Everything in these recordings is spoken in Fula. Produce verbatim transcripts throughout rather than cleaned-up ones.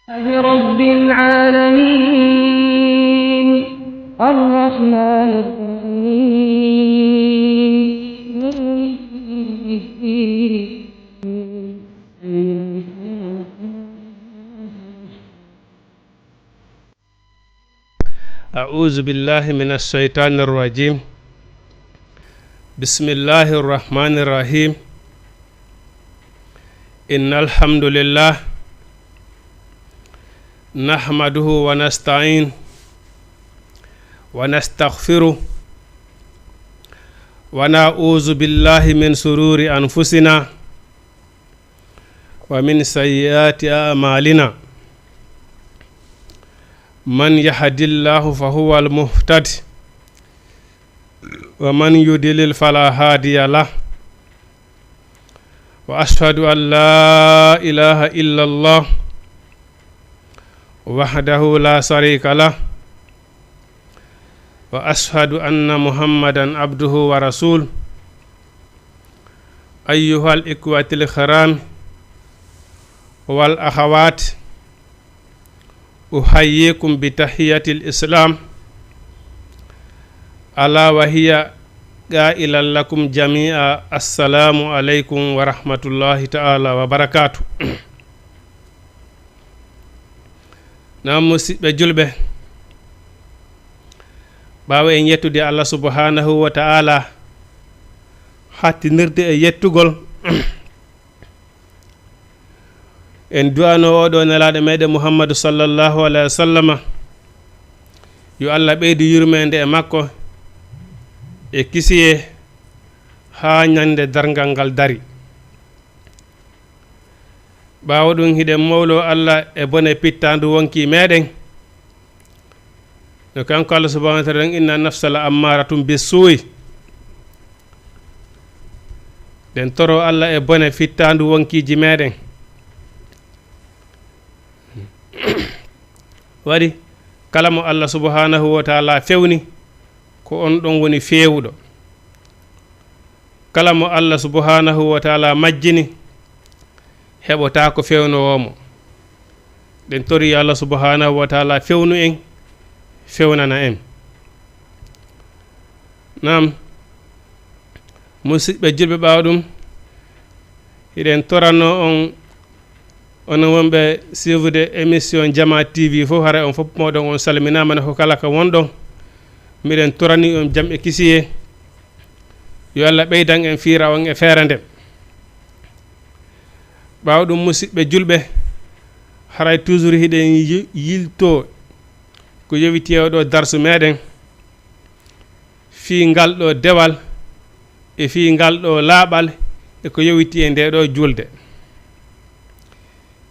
لله رب العالمين. الرحمن الرحيم. أعوذ بالله من الشيطان الرجيم. بسم الله الرحمن الرحيم. إن الحمد لله نحمده ونستعين ونستغفره ونعوذ بالله من شرور أنفسنا ومن سيئات أعمالنا. من يهد الله فهو المهتد ومن يضلل فلا هادي له. وأشهد أن لا إله إلا الله وحده لا شريك له. وأشهد أن محمدا عبده ورسوله. أيها الإخوة الكرام والأخوات، أحييكم بتحية الإسلام، ألا وهي قائلا لكم جميعا: السلام عليكم ورحمة الله تعالى وبركاته. Naam, musiɓɓe julɓe, ɓaawo en yettude Allah subhanahu wa ta'ala, hattinirde e yettugol, en du'ano oɗo nelaaɗo meɗen Muhammadu sallallahu alaihi wasallama, yo Allah ɓeydu yurmeende e makko e kisiye haa ñande darngal ngal dari. Ɓaawo ɗum, hiɗen mawlo Allah e bone pittaandu wonki meɗen. No kanko Allah subhanahu wa ta'ala, "Inna nafsa la ammaratum bissu'i." Ɗen toro Allah e bone fittaandu wonkiji meɗen. Waɗi kala mo Allah subhanahu wa ta'ala fewni, ko on ɗon woni feewuɗo. Kala mo Allah subhanahu wa ta'ala majjini, heɓotaako fewnoowo mo. Ɗen tori Allah subhanahu wa ta'ala fewnu en, fewnana en. Naam, musiɓɓe julɓe, ɓaawo ɗum, hiɗen torano on, onon wonɓe suivre émission Jama T V fof, haray on fof mooɗon on salminaama, ne ko kala ka wonɗon. Miɗen torani on jam e kisiye. Yo Allah ɓeydan en fiira on e feere nde. Ɓaawo ɗum, musiɓɓe julɓe, haray toujours hiɗen yi-, yilto ko yowiti e oɗo darsu meɗen, fii ngal ɗo dewal, e fii ngal ɗo laaɓal, e ko yowiti e nde ɗo julde.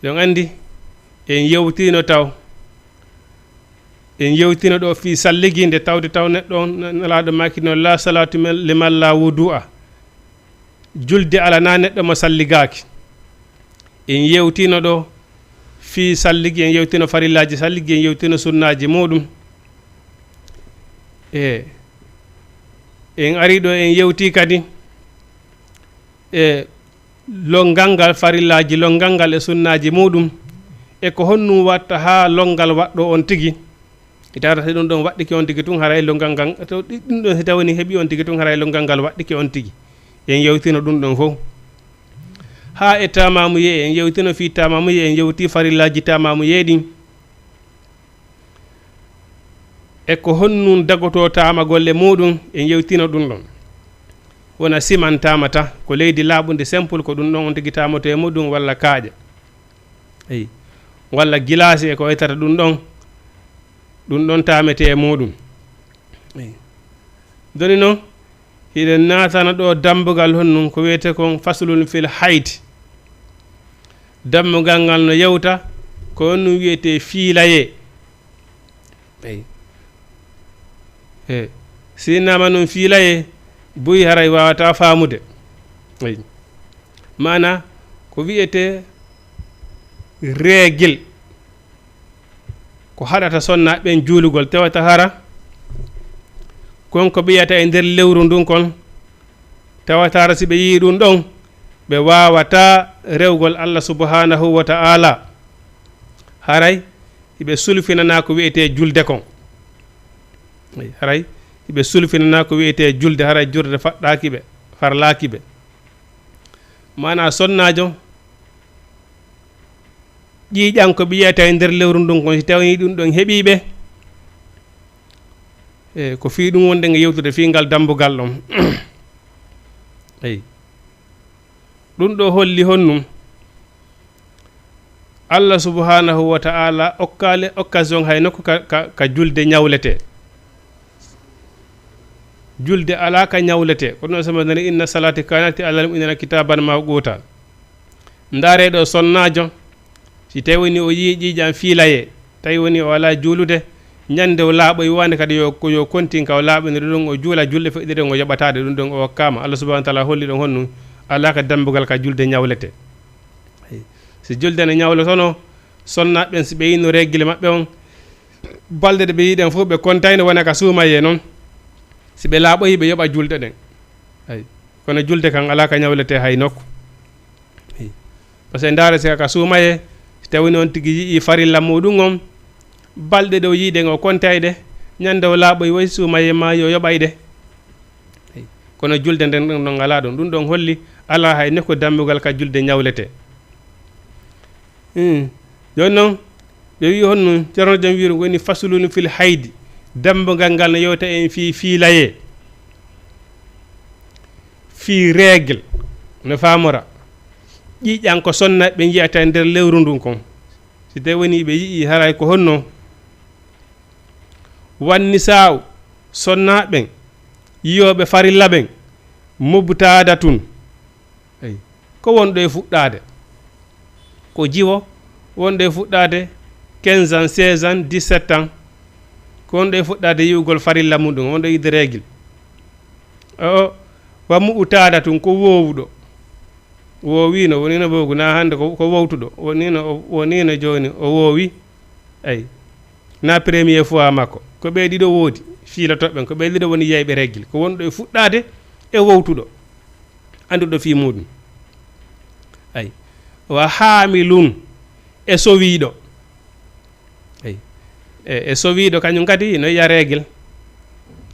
Ɗon anndi, en yewtino taw, en yewtino ɗo fii salligi, nde tawde taw neɗɗo on, nelaaɗo maaki noon, "La salatu liman la wudu'a." Julde alana neɗɗo mo salligaaki. En yewtino ɗo fii salligi, en yewtino farillaaji salligi, en yewtino sunnaaji muuɗum. E en ari ɗo, en yewti kadi e lonngal ngal, farillaaji lonngal ngal e sunnaaji muuɗum, e ko honɗum watta haa lonngal waɗɗo on tigi. Itata si ɗum ɗon waɗɗike on tigi tun, haray lonngal ngal, to ɗi-, ɗum ɗon si tawani heɓi on tigi tun, haray lonngal ngal waɗɗike on tigi. En yewtino ɗum ɗon fof. Haa e taamamuyee, en yewtino fii taamamuyee, en yewti farillaaji taamamuyee ɗin. E ko honɗum dagotoo taamagol e muuɗum, en yewtino ɗum ɗon. Wona siman taamata, ko leydi laaɓundi simple, ko ɗum ɗon on tigi taamoto e muuɗum, walla kaaƴe. Eyi. Walla gilaasi e ko waytata ɗum ɗon, ɗum ɗon taamete e muuɗum. Eyi. Joni noon, hiɗen naatana ɗo dambugal honɗum ko wiyetee kon faslun fil hayd. Dambugal ngal no yewta ko honɗum wiyetee fiilayee. Eyi. E, si innama noon fiilayee, buy haray waawata faamude. Eyi. Maana, ko wiyetee règle, ko haɗata sonnaaɓe ɓen juulugol, tawata hara kon ko ɓe yiyata e nder lewru ndun kon, tawata hara si ɓe yi'i ɗum ɗon, ɓe waawata rewgol Allah subhanahu wa ta'ala. Haray hiɓe sulfinanaa ko wiyetee julde kon. Ey, haray hiɓe sulfinanaa ko wiyetee julde, haray julde faɗɗaaki ɓe, farlaaki ɓe. Maanaa sonnaajo, ƴiiƴan ko ɓe yiyata e nder lewru ndun kon, si tawii ɗun ɗon heɓii ɓe, e ko fii ɗun wonɗen e yewtude fii ngal dambugal ɗon. Ey. Ɗun ɗoo holli honnun? Allah subhanahu wa ta'ala okkaali occasion hay nokku ka, ka, ka julde ñawletee. Julde alaa ka ñawletee. Ko ɗun sama nani, "Inna salati kanati alal mu'minina kitaban mawquta." Ndaaree ɗoo sonnaajo, si tawi woni o yi'ii ƴiiƴan fiilayee, tawi woni o alaa juulude, ñande o laaɓoyi waande kadi yo, ko yo kontin ka o laaɓiniri ɗun, o juula julɗe feƴƴuɗe ɗen, o yoɓataade ɗun ɗon, o okkaama. Allah subhanahu wa ta'ala holli ɗon honno alaa ka dambugal ka julde ñawletee. Ey. Si julde ne ñawlotonoo, sonnaaɓe ɓen, si ɓe yi'ino reegile maɓɓe on, balɗe ɗe ɓe yi'i ɗen fof, ɓe kontayno wona ka suumayee non. Si ɓe laaɓoyi, ɓe yoɓa julɗe ɗen. Ey. Kono julde kan alaa ka ñawletee hay nokku. Ey. Parce que ndaare si ka suumayee, si tawi non tigi yi'ii farilla muɗum on, balɗe ɗe o yi'i ɗen o kontay ɗe, ñande o laaɓoyi woy suumayee maa yo yoɓay ɗe. Ey. Kono julde nden ɗon non alaa ɗon. Ɗun ɗon holli alaa hay nokku dambugal ka julde ñawletee. Hmm. Jooni non, ɓe wi'i honno, Ceerno Jom wi'iri woni faslun fil haydi. Dambugal ngal no yewta en fii fiilayee. Fii reegil. No faamora. Ƴiiƴan ko sonnaaɓe ɓen yi'ata e nder lewru ndun kon. Si tawi woni ɓe yi'ii haray ko honno? Wan nisaa'u, sonnaaɓe ɓen, yi'ooɓe farilla ɓen, mubtaadatun. Ey. Ko wonɗo e fuɗɗaade. Ko jiwo wonɗo e fuɗɗaade quinze ans, seize ans, dix-sept ans. Ko wonɗo e fuɗɗaade yi'ugol farilla muɗum, wonɗo yi'ude reegil. O, wa mu'taadatun, ko woowuɗo. Woowiino, woniino boogu, naa hannde ko, ko wowtuɗo. Woniino, o, woniino jooni, o woowi. Ey. Naa premier fois makko. Ko ɓe ɗiɗo woodi, fiilotooɓe ɓen, ko ɓe ɗiɗo woni yeyɓe reegil. Ko wonɗo e fuɗɗaade e wowtuɗo. Annduɗo fii muɗum. Ey. Wa haamilun, e sowiiɗo. Ey. E, e sowiiɗo kañum kadi no yi'a reegil.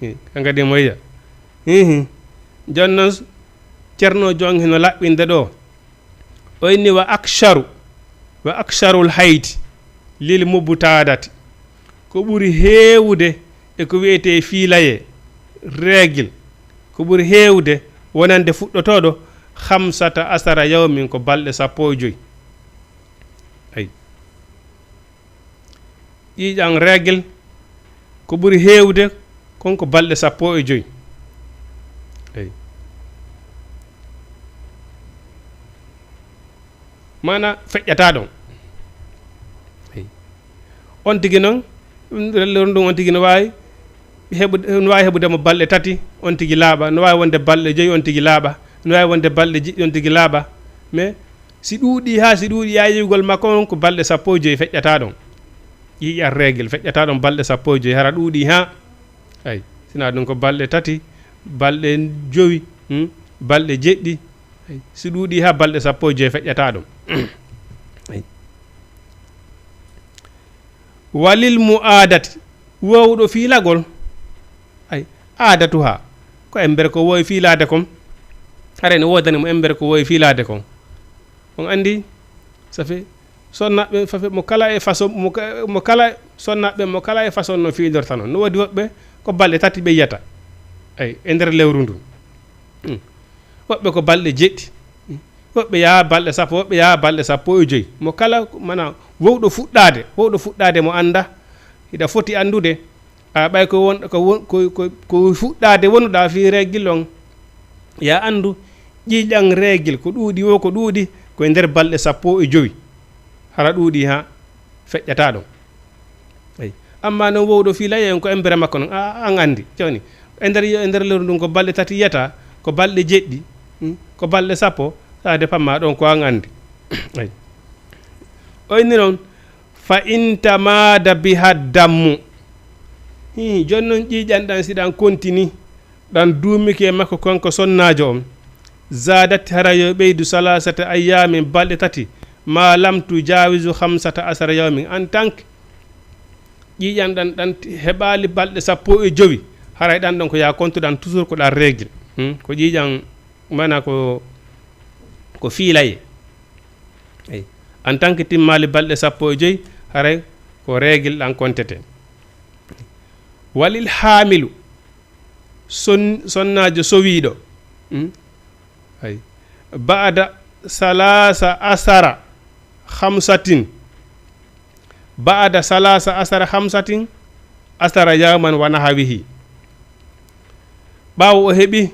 Ey, kan kadi mo yi'a. Hihi. Jooni non, Ceerno Jong hino laɓɓinde ɗoo. O inni wa aksharu, wa aksharul haydi lil mubtadati. Ko ɓuri heewude e ko wi'etee fiilayee, reegil, ko ɓuri heewude wonande fuɗɗotooɗo, khamsata asara yawmin, ko balɗe sappo e joy. Ey. Ƴiiƴan reegil ko ɓuri heewde kon ko balɗe sappo e joy. Ey. Maanaa feƴƴataa ɗon. Ey. On tigi non, ɗum, ɗum on tigi no waawi heɓude, no waawi heɓude mo balɗe tati, on tigi laaɓa, no waawi wonde balɗe joy, on tigi laaɓa, no waawi wonde balɗe jeɗɗi, on tigi laaɓa. Mais si ɗuuɗii haa si ɗuuɗii, haa yi'ugol makko on ko balɗe sappo e joy, feƴƴataa ɗon. Ƴiiƴan reegil, feƴƴataa ɗon balɗe sappo e joy, hara ɗuuɗii haa. Ey, sinaa ɗum ko balɗe tati, balɗe jowi, hmm, balɗe jeɗɗi. Ey, si ɗuuɗii haa balɗe sappo e joy, feƴƴataa ɗon. Ey. Walil mu'aadati, woowuɗo fiilagol. Ey, aadatuhaa, ko embere ko woowi fiilaade kon. Haray no woodani mo embere ko woowi fiilaade kon. On anndi, ça fait, sonnaaɓe, ça fait, mo kala e façon, mo ka-, mo kala, sonnaaɓe, mo kala e façon no fiilorta non. No woodi woɓɓe ko balɗe tati ɓe yiyata. Ey, e nder lewru ndun. Hmm. Woɓɓe ko balɗe jeɗɗi. Hmm. Woɓɓe yaha balɗe sappo, woɓɓe yaha balɗe sappo e joy. Mo kala, maanaa, wowɗo fuɗɗaade, wowɗo fuɗɗaade mo annda, hiɗa foti anndude, a, ɓay ko won, ko won, ko, ko, ko fuɗɗaade wonuɗaa fii reegil on. Yo a anndu, ƴiiƴan reegil, ko ɗuuɗi woo, ko ɗuuɗi, ko e nder balɗe sappo e jowi. Hara ɗuuɗii haa feƴƴataa ɗon. Ey. Amma non wowɗo fiilayee en ko embere makko non, a, an anndi. Jooni, e nder, e nder lewru ndun ko balɗe tati yiyata, ko balɗe jeɗɗi, hmm, ko balɗe sappo, ça dépend ma ɗon ko an anndi. Ey. O inni non, fa in tamaada biha dammu. Hii, jooni non ƴiiƴan ɗan si ɗan kontini, ɗan duumike e makko kanko sonnaajo on. Zaadat, hara yo ɓeydu salaasata ayyaamin, balɗe tati, Ma lam tu jawisu khamsata asara yawmin, en tant que ƴiiƴan ɗan ɗan heɓaali balɗe sappo e jowi, haray ɗan ɗon ko yaa kontu ɗan toujours ko ɗan règle. Hmm? Ko ƴiiƴan mana ko ko fiilaye. Eyi. En tant que timmaali balɗe sappo e joyi, haray ko règle ɗan kontete. Walil haamilu, son sonnaajo sowiiɗo. Hmm? Ay. Baada salasa asara khamsatin. Baada salasa asara khamsatin asara yawman wa nahawihi. Ɓaawo o heɓi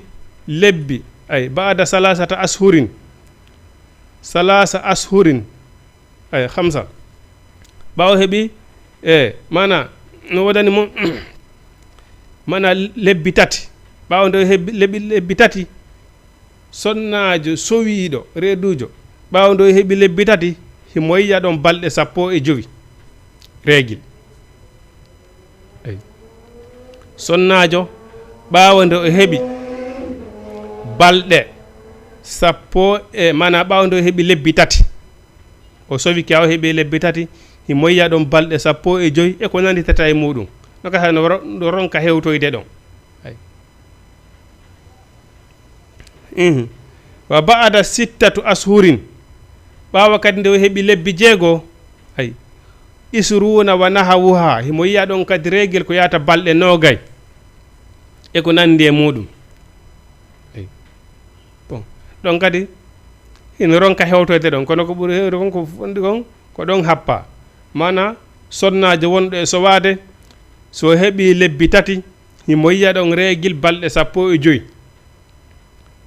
lebbi, ay, baada salasata ashurin. Salasa ashurin, ay, khamsa. Ɓaawo heɓi, e, mana, no wodani mo, mana lebbi tati. Ɓaawo nde o heɓi lebbi, lebbi tati, sonnaajo sowiiɗo, reeduujo, ɓaawo nde o heɓi lebbi tati, himo yiya ɗon balɗe sappo e jowi. Règle. Eyi. Sonnaajo, ɓaawo nde o heɓi balɗe sappo e, mana ɓaawo nde o heɓi lebbi tati. O sowike haa o heɓi lebbi tati, himo yiya ɗon balɗe sappo e jowi e ko nanditata e muuɗum. No gasa no ro-, no ronka hewtoyde ɗon. Ay. Mhm. Wa baada sittatu ashurin. Ɓaawo kadi nde o heɓi lebbi jeego, ay, isruuna wa nahawuha, himo yiya ɗon kadi règle ko yaata balɗe noogay e ko nandi e muuɗum. Ay. Bon, ɗon kadi hino ronka hewtoyde ɗon, kono ko ɓuri heewde kon ko fondi kon ko ɗon happa. Mana sonnaajo wonɗo e sowaade, so heɓi lebbi tati, himo yiya ɗon règle balɗe sappo e jowi.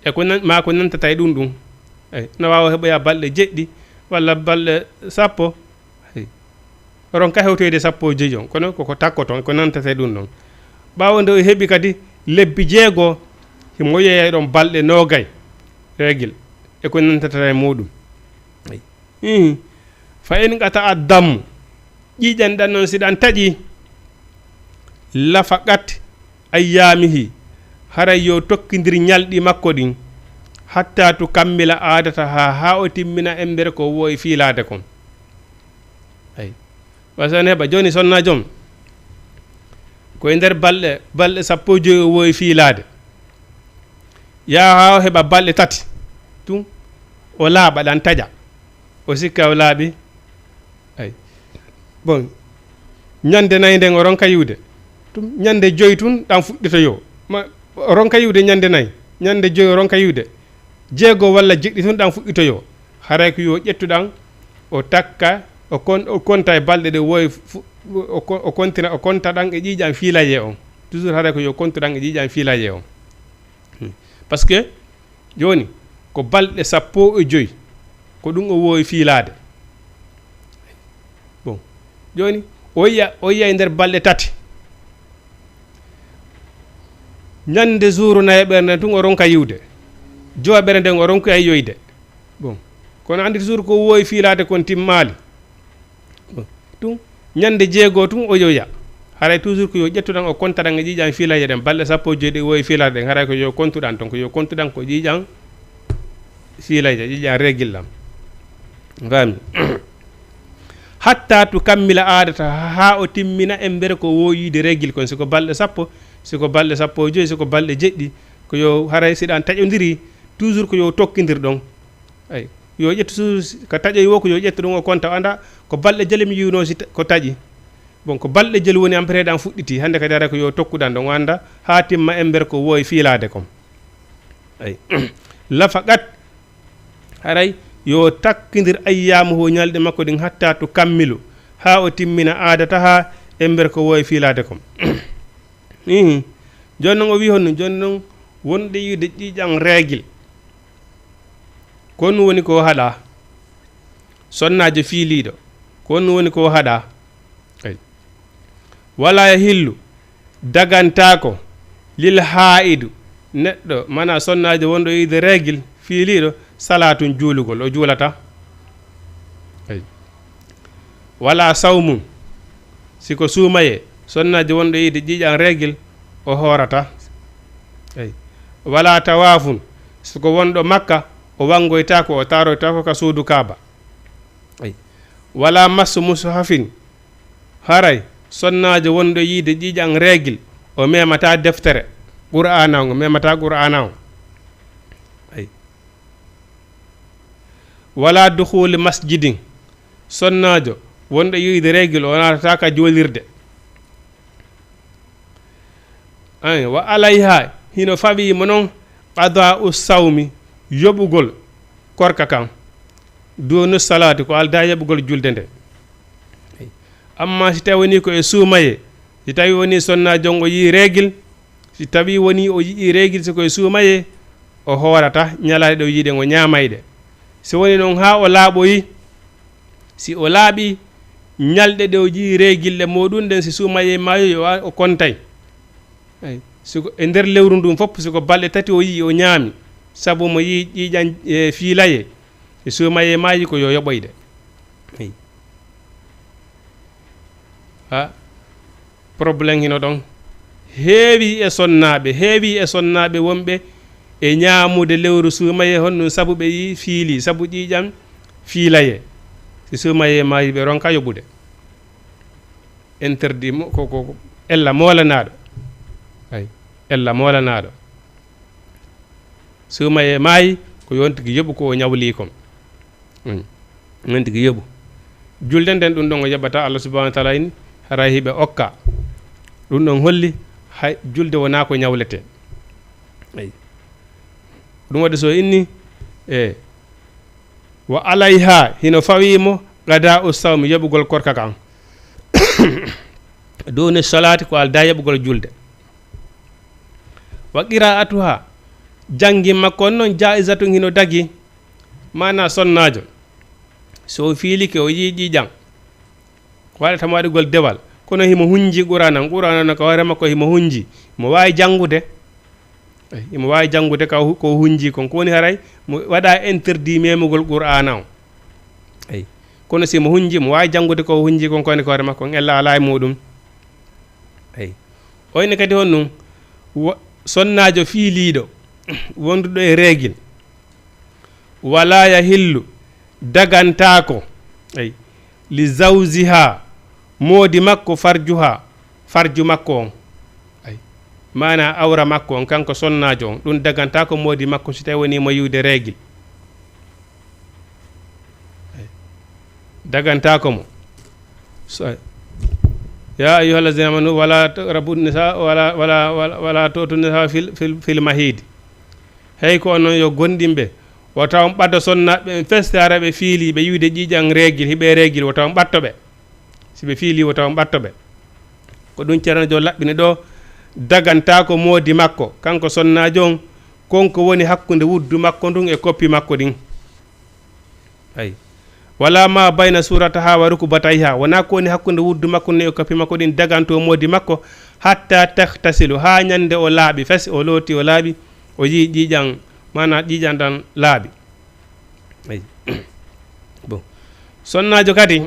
E ko nan-, maa ko nantata e ɗum ɗum. Eyi, na waawa heɓoya balɗe jeɗɗi walla balɗe sappo. Eyi. Ronka hewtoyde sappo e jowi on, kono koko takkoton, ko nantata e ɗum ɗon. Ɓaawo nde o heɓi kadi lebbi jeego, himo yeeya e ɗon balɗe noogay, règle, e ko nantata e muuɗum. Eyi. Hii. Fa in qata addamu, ƴiiƴan ɗan non si ɗan taƴi, lafaqat ayyaamihi, haray yo tokkindir ñalɗi makko ɗin, hatta tu kammila aadata haa, haa o timmina embere ko woowi fiilaade kon. Ay. Wa so en heɓa jooni sonnaajo on, ko e nder balɗe, balɗe sappo e jowi o woowi fiilaade. Yaa haa o heɓa balɗe tati, tun o laaɓa ɗan taƴa. O sikka o laaɓi. Ay. Bon, ñande nayi nden o ronka yiwde. Tun, ñande joyi tun ɗan fuɗɗitoyo. Ma, o ronka yiwde ñande nayi. Ñande joyi o ronka yiwde. Jeego walla jeɗɗi tun ɗan fuɗɗitoyo. Haray ko yo ƴettu ɗan, o takka, o kon-, o konta e balɗe ɗe woowi fu-, o ko-, o kontina, o konta ɗan e ƴiiƴan fiilayee on. Toujours haray ko yo kontu ɗan e ƴiiƴan fiilayee on. Hmm. Parce que jooni, ko balɗe sappo e jowi, ko ɗum o woowi fiilaade. Bon, jooni, o yiya, o yiya e nder balɗe tati. Ñande suuru nayaɓere nden tun o ronka yiwde. Jowaɓere nden o ronka yiyoyde. Bon, kono anndi suuru ko woowi fiilaade kon timmaali. Bon, tun, ñande jeego tun o yoya. Haray toujours ko yo ƴettu ɗan o konta ɗan e ƴiiƴan fiilayee ɗen. Balɗe sappo e jowi ɗe woowi fiilaade ɗen. Haray ko yo kontu ɗan ton. Ko yo kontu ɗan ko ƴiiƴan fiilayee, ƴiiƴan règle ɗan. Faami? Hatta tu kammila aadata, haa o timmina embere ko woowi yiide règle kon. Si ko balɗe sappo, si ko balɗe sappo e jowi, si ko balɗe jeɗɗi, ko yo haray si ɗan taƴondiri, toujours ko yo tokkindir ɗon. Ay, yo ƴettu su-, ka taƴoy wo ko yo ƴettu ɗum o konta, o annda ko balɗe jele mi yiwno si ta-, ko taƴi. Bon, ko balɗe jele woni ampere ɗan fuɗɗiti. Hannde kadi ara ko yo tokku ɗan ɗon, o annda haa timma embere ko woowi fiilaade kon. Ay. Lafaqat, haray yo takkindir ayyaamuhu, ñalɗe makko ɗin, hatta tu kammilu, haa o timmina aadata haa embere ko woowi fiilaade kon. Ihi. Jooni non o wi'i honno? Jooni non wonde yiide ƴiiƴan règle. Ko honɗum woni ko haɗa? Sonnaajo fiiliiɗo. Ko honɗum woni ko haɗa? Ay. Wala yahillu, dagantaako, lil haa'idu, neɗɗo, mana sonnaajo wonɗo yiide règle, fiiliiɗo, salaatun juulugol, o juulata. Ay. Wala sawmun, si ko suumayee, sonnaajo wonɗo yiide ƴiiƴan règle, o hoorata. Ay. Wala tawaafun, si ko wonɗo Makka, o wanngoytaako, o taaroytaako ka suudu Kaaba. Ay. Wala massu mushafin. Haray sonnaajo wonɗo yiide ƴiiƴan reegil, o memata deftere qur'aana on, o memata qur'aana on. Ay. Wala dukhuli masjidin. Sonnaajo wonɗo yiide reegil, o naatata ka juulirde. Ay, wa alayha, hino fawii mo non qadaa'u sawmi, yoɓugol korka kan. Duunu salaati, ko aldaa yoɓugol julde nde. Amma si tawi wonii ko e suumayee, si tawi wonii sonnaajo on o yii reegil, si tawi wonii o yi'ii reegil si ko e suumayee, o hoorata ñalaaɗe ɗe o yi'i ɗen, o ñaamay ɗe. Si woni non haa o laaɓoyi, si o laaɓi ñalɗe ɗe o yi'i reegil ɗe mooɗum ɗen, si suumayee maayi, yo a-, o kontay. Ay, si ko e nder lewru ndun fof, si ko balɗe tati o yi'i o ñaami, sabu mo yi'i ƴiiƴan, e, fiilayee, si suumayee maayi ko yo yoɓoy ɗe. Ay. Ha, problème hino ɗon. Heewi e sonnaaɓe, heewi e sonnaaɓe wonɓe e ñaamude lewru suumayee, honɗum sabu ɓe yi'i fiili, sabu ƴiiƴan fiilayee. Si suumayee maayi, ɓe ronka yoɓude. Interdit mo-, ko, ko, ko ella moolanaaɗo. Ay, ella moolanaaɗo. Suumayee maayi, ko yo on tigi yoɓu ko o ñawli kon. Mm. On tigi yoɓu. Julde nden ɗum ɗon o yoɓata, Allah subhanahu wa taala inni, haray hiɓe okka. Ɗum ɗon holli, hay julde wonaa ko ñawletee. Ay. Ɗum waɗi so inni, e, wa alayha, hino fawii mo, qadaa'u sawmi, yoɓugol korka kan. Duuni salaati, ko aldaa yoɓugol julde. Wa qiraa'atuha, janngi makko on non, jaa'izatun, hino dagi. Maanaa sonnaajo, so o fiilike, o yi'i ƴiiƴan, ko haɗata mo waɗugol dewal, kono himo hunji qur'aana on, qur'aana on ka hoore makko himo hunji, mo waawi janngude. Ay, himo waawi janngude ka hu-, ko hunji kon, ko woni haray mo waɗa interdit memugol qur'aana on. Ay, kono si mo hunji, mo waawi janngude ko hunji kon, ko woni ka hoore makko on, ella alaa e muuɗum. Ay. O inni kadi honɗum? Wo-, sonnaajo fiiliiɗo, wonduɗo e reegil, wala yahillu, dagantaako, ay, li zawjiha, moodi makko, farjuha, farju makko on. Ay. Maanaa awra makko on, kanko sonnaajo on, ɗum dagantaako moodi makko si tawi wonii mo yi'ude reegil. Ay. Dagantaako mo. So, ya ayyuhallazina amanu, wala taqrabu nisa, wala, wala, wala, wala tu'tu nisa fil, fil, fil mahidi. Hey ko onon yo gomɗinɓe, wota on ɓaddo sonnaaɓe ɓen fes, si hara ɓe fiilii, ɓe yi'ude ƴiiƴan reegil, hiɓe reegil, wota on ɓatto ɓe. Si ɓe fiilii, wota on ɓatto ɓe. Ko ɗum Ceerno Joop laɓɓini ɗoo, dagantaako moodi makko, kanko sonnaajo on, kon ko woni hakkunde wuddu makko ndun e koppi makko ɗin. Ay. Wala ma bayna surataha wa rukbatayha. Wonaa ko woni hakkunde wuddu makko ndun e koppi makko ɗin dagantoo moodi makko, hatta tahtasilu, haa ñande o laaɓi fes, o looti, o laaɓi, o yi'i ƴiiƴan, maanaa ƴiiƴan ɗan laaɓi. Ay. Bon. Sonnaajo kadi,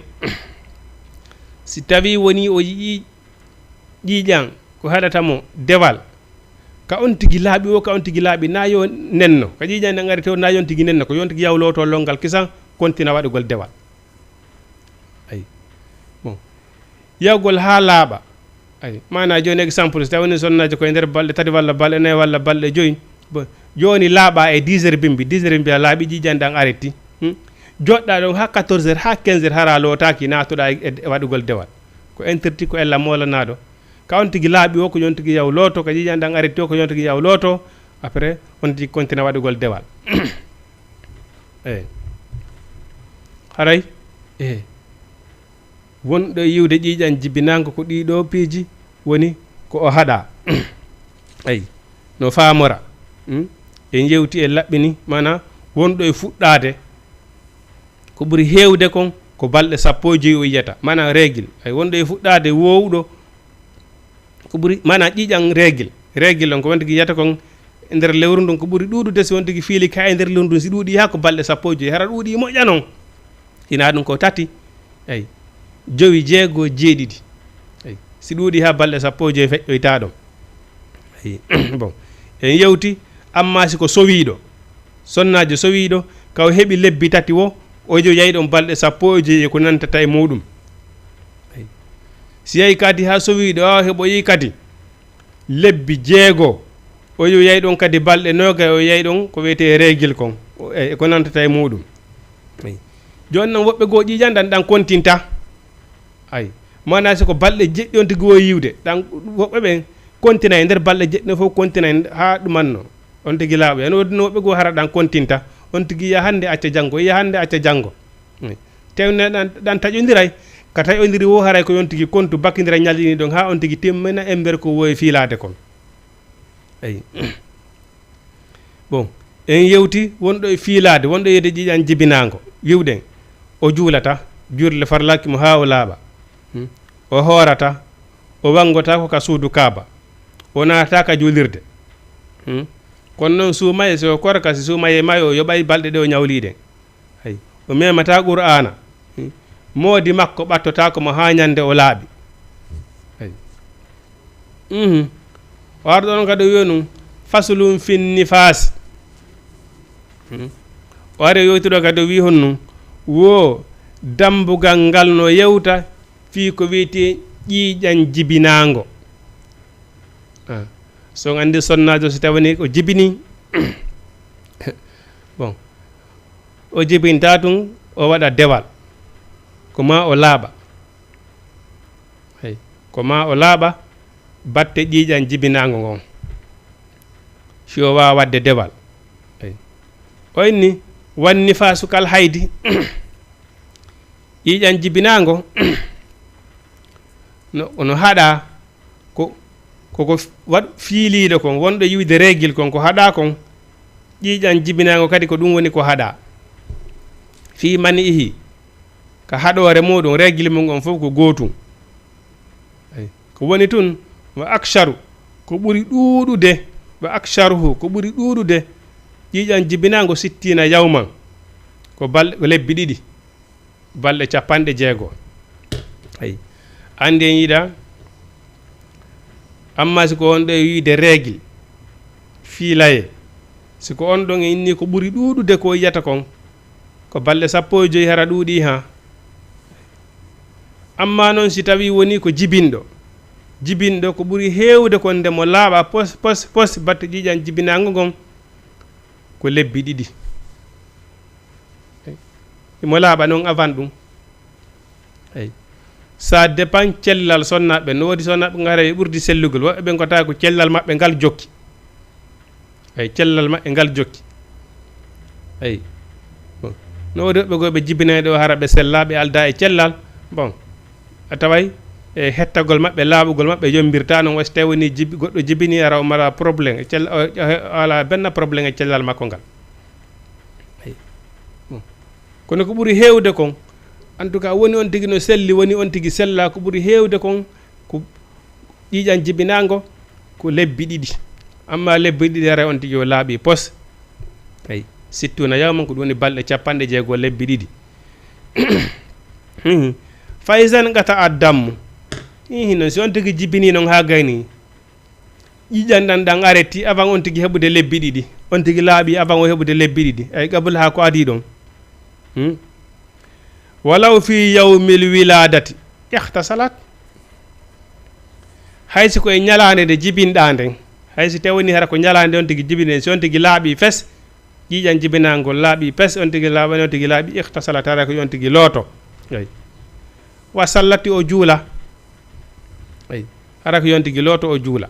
si tawii wonii o yi'ii ƴiiƴan ko haɗata mo dewal, ka on tigi laaɓi o, ka on tigi laaɓi, na yo nenno. Ka ƴiiƴan ɗan arete o, na yo on tigi nenno. Ko yo on tigi yaw looto lonngal kisan, kontina waɗugol dewal. Ay. Bon. Yahgol haa laaɓa. Ay. Maanaa jooni exemple, si tawii woni sonnaajo ko e nder balɗe tati walla balɗe nayi walla balɗe joyi. Bon. Jooni laaɓa e dix heures bimbi, dix heures bimbi a laaɓi, ƴiiƴan ɗan areti. Hmm? Joɗɗa ɗon haa quatorze heures, haa quinze heures, hara lootaaki, naatoɗa e, e waɗugol dewal. Ko interdit, ko ella moolanaaɗo. Ka on tigi laaɓi o, ko yo on tigi yaw looto, ka ƴiiƴan ɗan areti o, ko yo on tigi yaw looto, après, on tigi kontina waɗugol dewal. Eyi. Haray? Eyi. Wonɗo e yi'ude ƴiiƴan jibinaango ko ɗii ɗoo piiji woni ko o haɗa. Eyi. No faamora. Hmm? En yewti, en laɓɓini, maanaa wonɗo e fuɗɗaade, ko ɓuri heewde kon, ko balɗe sappo e joy o yiyata. Maanaa reegil. Ay, wonɗo e fuɗɗaade woowuɗo, ko ɓuri, maanaa ƴiiƴan reegil. Reegil on, ko wonde yiyata kon e nder lewru ndun, ko ɓuri ɗuuɗude si wonde ki fiili ka e nder lewru ndun, si ɗuuɗi haa ko balɗe sappo e joy. Hara ɗuuɗi moƴƴa non. Hinaa ɗum ko tati, ay, jowi, jeego, jeeɗiɗi. Ay, si ɗuuɗi haa balɗe sappo e joy feƴƴoyta ɗon. Ay, bon, en yewti, amma si ko sowiiɗo, sonnaajo sowiiɗo, ka o heɓi lebbi tati wo, Ojo yahi ɗon balɗe sappo e joyi e ko nantata e muɗum. Si yahi kadi haa sowiiɗo, haa heɓoyi kadi lebbi jeego, ojo yahi ɗon kadi balɗe noogay, o yahi ɗon ko wiyetee reegil kon, e ko nantata e muɗum. Jooni non woɓɓe goo ƴiiƴan ɗan ɗan kontinta. Ay, maanaa si ko balɗe jeɗɗi on tigi woyi yiwde, ɗan woɓɓe ɓen kontinay nder balɗe jeɗɗi ɗen fof, kontinay haa ɗumanno on tigi laaɓoya. No woodi no woɓɓe goo hara ɗan kontinta, on tigi yiya hannde acca janngo, yiya hannde acca janngo. Ay. Tewne ɗan, ɗan taƴondiray, ka taƴondiri woo haray ko yon tigi kontu bakindira ñalɗi ɗin ɗon haa on tigi timmina embere ko woyi fiilaade kon. Ay. Bon, en yewti wonɗo e fiilaade, wonɗo e yiide ƴiiƴan jibinaango. Wiwɗen, o juulata, juulde farlaaki mo haa o laaɓa. Hmm. O hoorata, o wanngotaako ka suudu Kaaba. O naatataa ka juulirde. Hmm. Kono non suumaye, si o korka, si suumaye mayo, o yoɓay balɗe ɗe o ñawlii ɗen. Ay. O memataa Qur'aana. Hmm. Moodi makko ɓattotaako mo haa ñande o laaɓi. Ay. Mhm. O ari ɗon kadi o wi'i nun, "Faslun fin nifaas." Hmm. O ari o yewti ɗo kadi o wi'i honno, wo dambugal ngal no yewta fii ko wi'etee ƴiiƴan jibinaango. Ah. So on anndi sonnaajo si tawani o jibini, bon, o jibintaa tun, o waɗa dewal. Ko maa o laaɓa. Hey. Ko maa o laaɓa batte ƴiiƴan jibinaango ngon. Si o waawa waɗde dewal. Hey. O inni, "Wan nifaasu kal haydi." Ƴiiƴan jibinaango no, no haɗaa ko, ko, ko waɗ-, fiiliiɗo kon, wonɗo yiwde reegil kon, ko haɗaa kon, ƴiiƴan jibinaango kadi ko ɗum woni ko haɗaa. Fii mani ihi, ka haɗoore muɗum, reegil mum on fof ko gootum. Ay, ko woni tun, wa aksaru, ko ɓuri ɗuuɗude, wa aksaruhu, ko ɓuri ɗuuɗude, ƴiiƴan jibinaango sittiina yawman, ko bal-, ko lebbi ɗiɗi. Balɗe capanɗe jeego. Ay. Anndi en yiɗa, amma si ko on ɗo e wiide reegil, fiilaye, si ko on ɗon e inni ko ɓuri ɗuuɗude ko yiyata kon, ko balɗe sappo e joyi hara ɗuuɗi ha. Amma non si tawi woni ko jibinɗo, jibinɗo ko ɓuri heewde kon nde mo laaɓa pos, pos, pos, batte ƴiiƴan jibinaango ngon, ko lebbi ɗiɗi. Imo laaɓa noon avant ɗum. Eyi. Ça dépend cellal sonnaaɓe ɓen. No woodi sonnaaɓe ngarayɓe ɓurdi sellugol. Woɓɓe ɓen ko tawa ko cellal maɓɓe ngal jokki. Eyi, cellal maɓɓe ngal jokki. Eyi. Bon. No woodi woɓɓe goo ɓe jibinay ɗo hara ɓe sellaa, ɓe aldaa e cellal. Bon. A taway e hettagol maɓɓe, laaɓugol maɓɓe yombirtaa noon. Way so tawi woni jibi-, goɗɗo jibini, ara o mara problème e cell-, o, o, o alaa benn problème e cellal makko ngal. Eyi. Bon. Kono ko ɓuri heewde kon, en tout cas, woni on tigi no selli, woni on tigi sellaa, ko ɓuri heewde kon, ko ƴiiƴan jibinaango, ko lebbi ɗiɗi. Amma lebbi ɗiɗi, haray on tigi o laaɓi pos. Eyi, sittuuna yawman, ko ɗum woni balɗe capanɗe jeego, lebbi ɗiɗi. Faysan qata addammu. Ihi, non, si on tigi jibini non haa gayni, ƴiiƴan ɗan, ɗan areti avant on tigi heɓude lebbi ɗiɗi. On tigi laaɓi avant o heɓude lebbi ɗiɗi. Ay, qabla haa ko adii ɗon. Hmm? Walaw fi yawmil wiladati ikhtasalat. Hay si ko e ñalaande nde jibinɗaa nden, hay si tawani hara ko ñalaande on tigi jibini nden, si on tigi laaɓi fes, ƴiiƴan jibinaangol laaɓi pes, on tigi laaɓani, on tigi laaɓi, ikhtasalat, hara ko yo on tigi looto. Eyi. Wa sallati, o juula. Eyi. Hara ko yo on tigi looto, o juula.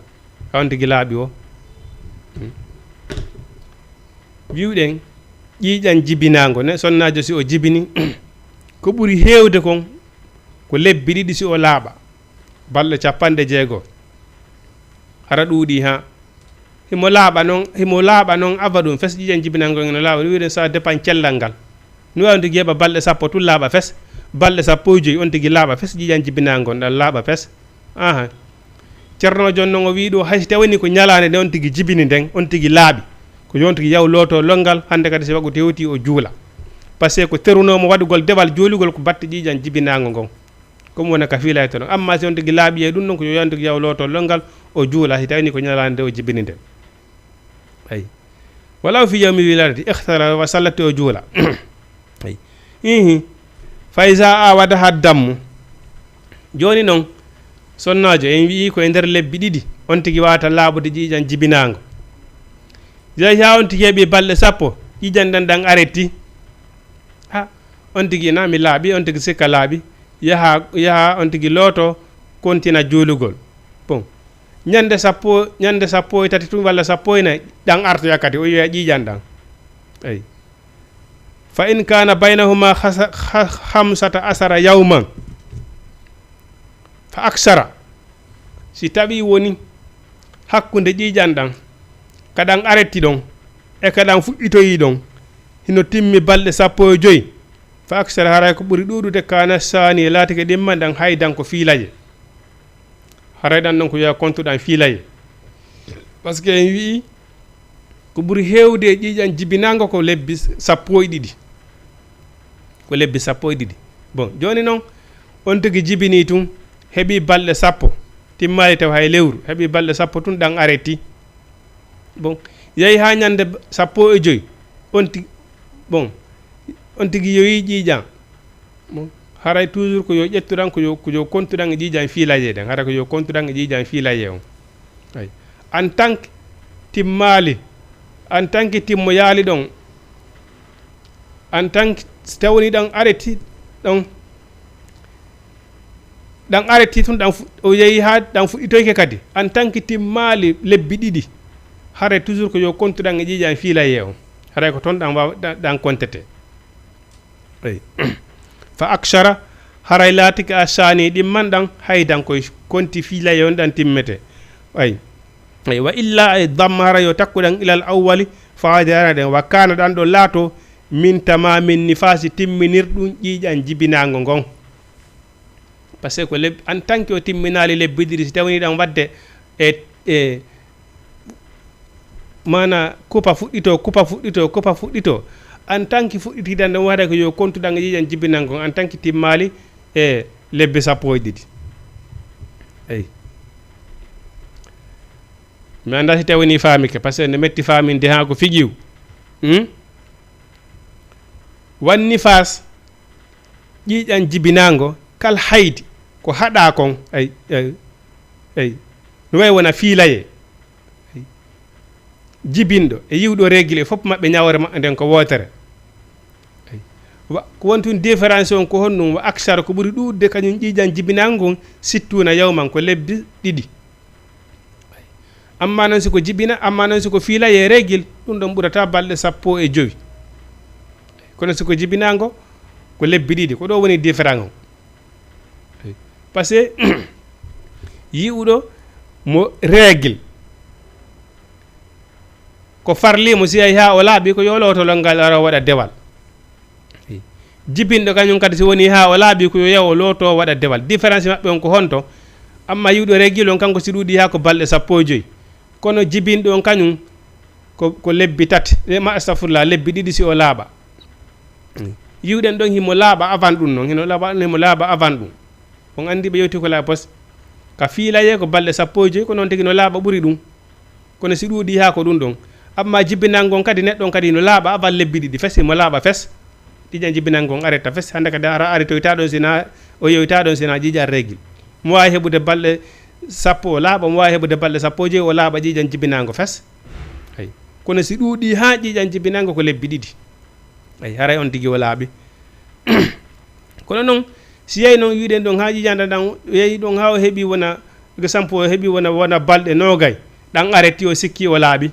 Ka on tigi laaɓi o. Hmm. Wiwɗen, ƴiiƴan jibinaango, ne, sonnaajo si o jibini, ko ɓuri heewde kon, ko lebbi ɗiɗi si o laaɓa. Balɗe capanɗe jeego. Hara ɗuuɗi ha. Himo laaɓa non, himo laaɓa non avant ɗum, fes ƴiiƴan jibinaango no laaɓa, ɗum wi'ude ça dépend cellal ngal. No waawi on tigi heɓa balɗe sappo tun laaɓa fes, balɗe sappo e joyi on tigi laaɓa fes, ƴiiƴan jibinaango ngal laaɓa fes. Aha. Ceerno Jon non o wi'i ɗo, hay si tawani ko ñalaande nde on tigi jibini nden, on tigi laaɓi. Ko yo on tigi yaw looto lonngal, hannde kadi si waktu hewti o juula. Parce que ko terunoo mo waɗugol dewal juulugol ko batte ƴiiƴan jibinaango ngon. Ko ɗum woni ka fiilayta non. Amma si on tigi laaɓi e ɗum non, ko yo on tigi yaw looto lonngal, o juula, si tawani ko ñalaande nde o jibini nden. Eyi. Walaw fi yawmi wiladati, ikhtasala wa sallati, o juula. Eyi. Ihi. Fa iza awada haddammu. Jooni noon, sonnaajo en wi'i ko e nder lebbi ɗiɗi, on tigi waawata laaɓude ƴiiƴam jibinaango. Yahi haa on tigi heɓi balɗe sappo, ƴiiƴam ɗam ɗam aretti. Ha, on tigi na mi laaɓi, on tigi sikka laaɓi. Yaha, yaha on tigi looto, kontina juulugol. Bon. Ñande sappo, ñande sappo e tati tun walla sappo e nayi, ɗam artoya kadi, o yi'a ƴiiƴam ɗam. Eyi. Fa in kana baynahuma khasa- kha- khamsata ashara yawman fa aksara. Si tawi woni hakkunde ƴiiƴam ɗam, ka ɗam aretti ɗon, e ka ɗam fuɗɗitoyi ɗon, hino timmi balɗe sappo e joy, fa aksara, haray ko ɓuri ɗuuɗude, kana sani, laatike ɗimman ɗam haydan ko fiilaye. Haray ɗan ɗon ko yo a kontu ɗan fiilaye. Parce que en wi'i ko ɓuri heewde e ƴiiƴam jibinaango ko lebbi sappo e ɗiɗi. Ko lebbi sappo e ɗiɗi. Bon, jooni noon, on tigi jibinii tun, heɓii balɗe sappo, timmaali taw hay lewru, heɓii balɗe sappo tun, ɗan aretti. Bon, yahi haa ñande sappo e joy, on ti-, bon, on tigi yoyii ƴiiƴam. Bon, haray toujours ko yo ƴettu ɗan, ko yo, ko yo kontu ɗan e ƴiiƴam fiilaye ɗan. Haray ko yo kontu ɗan e ƴiiƴam fiilaye on. Ay. En tant que timmaali, en tant que timmoyaali ɗon, en tant que si tawni ɗan areti ɗon, ɗan areti tun, ɗan fu-, o yehi haa ɗan fuɗɗitoyke kadi. En tant que timmaali lebbi ɗiɗi, haray toujours ko yo kontu ɗan e ƴiiƴam fiilaye on. Haray ko ton ɗan waawa, ɗan, ɗan kontete. Eyi. Fa akshara, haray laatike a saani ɗimman ɗan, haydan koye konti fiilaye on ɗan timmete. Ay. Ay, wa illa ay damma, haray yo takku ɗan ilal awwali, fa adara ɗen, wa kana ɗan ɗo laato, min tamamin nifasi, timminirɗum ƴiiƴan jibinaango ngon. Parce que ko leb-, en tant que o timminaali lebbi ɗiɗi, si tawni ɗan wadde e, e, maana kupa fuɗɗito, kupa fuɗɗito, kupa fuɗɗito. En tant que fuɗɗitiiɗan ɗon, waɗa ko yo kontu ɗan e ƴiiƴan jibinango, en tant que timmaali e lebbi sappo e ɗiɗi. Eyi. Mi anndaa si tawni faamike, parce que ne metti faaminde haa ko figiw. Hmm? Wanni faas, ƴiiƴan jibinaango, kal haydi, ko haɗaa kon, ay, ay, ay. No wayi wona fiilaye. Ay. Jibinɗo e yiwɗo règle, fof maɓɓe ñaawore maɓɓe nden ko wootere. Ay. Wa, ko woni tun différence on ko honɗum? Wa aksara, ko ɓuri ɗuuɗude kañum ƴiiƴan jibinaango ngon, sittuuna yawman, ko lebbi ɗiɗi. Amma noon si ko jibina, amma noon si ko fiilaye règle, ɗum ɗon ɓurata balɗe sappo e jowi. Kono si ko jibinaango, ko lebbi ɗiɗi. Ko ɗo woni différent on. Parce que yi'uɗo mo règle, ko farli mo si yahi haa o laaɓi, ko yo looto lonngal ara o waɗa dewal. Jibinɗo kañum kadi, si woni haa o laaɓi, ko yo yahu o looto, o waɗa dewal. Différence maɓɓe on ko honto? Amma yi'uɗo règle on, kanko si ɗuuɗi haa ko balɗe sappo e jowi. Kono jibinɗo on kañum ko, ko lebbi tati, e ma, astafurlah, lebbi ɗiɗi si o laaɓa. Yi'uɗen ɗon himo laaɓa avant ɗum non, hino laaɓa, himo laaɓa avant ɗum. On anndi ɓe yewti ko la poste. Ka fiilaye ko balɗe sappo e jowi, ko noon tigi no laaɓa ɓuri ɗum. Kono si ɗuuɗi haa ko ɗum ɗon. Amma jibinango on kadi, neɗɗo on kadi no laaɓa avant lebbi ɗiɗi fes, himo laaɓa fes. Ƴiiƴan jibinango on aretta fes. Hannde kadi ara aritoyta ɗon sina, o yewta ɗon sina ƴiiƴan règle. Mo waawi heɓude balɗe sappo o laaɓa, mo waawi heɓude balɗe sappo e jowi o laaɓa ƴiiƴan jibinango fes. Ay. Kono si ɗuuɗi haa ƴiiƴan jibinango ko lebbi ɗiɗi. Ay, haray on tigi o laaɓi. Kono noon, si yahi noon, wiɗen ɗon haa ƴiiƴan ɗan, ɗan, yahi ɗon haa o heɓi wona, exemple, o heɓi wona, wona balɗe noogay, ɗan aretti o sikki o laaɓi.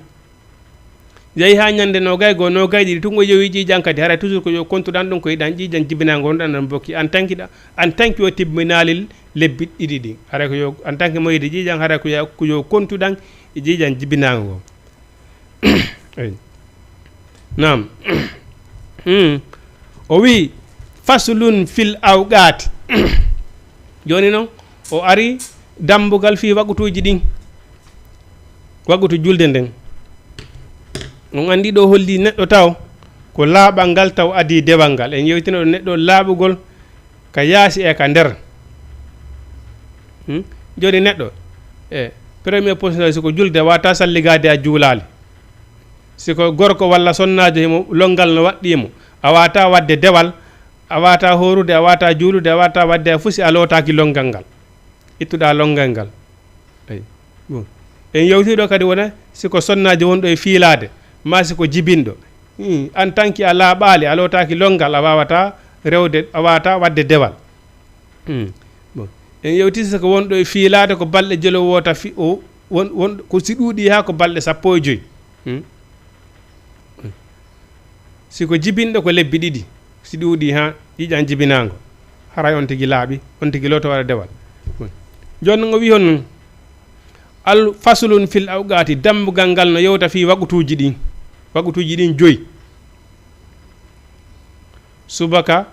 Yahi haa ñande noogay goo, noogay ɗiɗi, tun o yewi ƴiiƴan kadi, haray toujours ko yo kontu ɗan ɗon, ko yiɗan ƴiiƴan jibinango on ɗan ɗan bokki, en tant que ɗa, en tant que o tibbinaali lebbi ɗiɗi ɗin. Haray ko yo, en tant que mo yiɗi ƴiiƴan, haray ko yo, ko yo kontu ɗan e ƴiiƴan jibinango on. Eyi. Naam. Hmm. O wi'i, "Faslun fil awqaati." Jooni noon, o ari dambugal fii waqutuuji ɗin. Waqutu julde nden. On anndi ɗo holli neɗɗo taw ko laaɓal ngal taw adii dewal ngal. En yewtino ɗo neɗɗo laaɓugol ka yaasi e ka nder. Hmm? Jooni neɗɗo, e premier position, si ko julde, wata salligaade a juulaali. Si ko gorko walla sonnaajo, himo lonngal no waɗɗii mo, a wata waɗde dewal, a wata horude, a wata juulude, a wata wadde a fusi, a lootaaki lonngal ngal. Ittuɗa lonngal ngal. Eyi. Bon. En yewtiɗo kadi wona si ko sonnaaji wonɗo e fiilaade, ma si ko jibinɗo. Hmm, en tant que a laaɓaali, a lootaaki lonngal, a wawata rewde, a wawata wadde dewal. Hmm. Bon. En yewti si ko wonɗo e fiilaade ko balɗe jelo wota fi-, o, won, won, ko si ɗuuɗi haa ko balɗe sappo e joy. Hmm. Si ko jibinɗo ko lebbi ɗiɗi, si ɗuuɗi haa ƴiƴan jibinaango, haray on tigi laaɓi, on tigi looto waɗa dewal. Jooni o wi hon nun, al faslun fil awqaati, dambugal ngal no yewta fii waqutuuji ɗin, waqutuuji ɗin joyi. Subaka,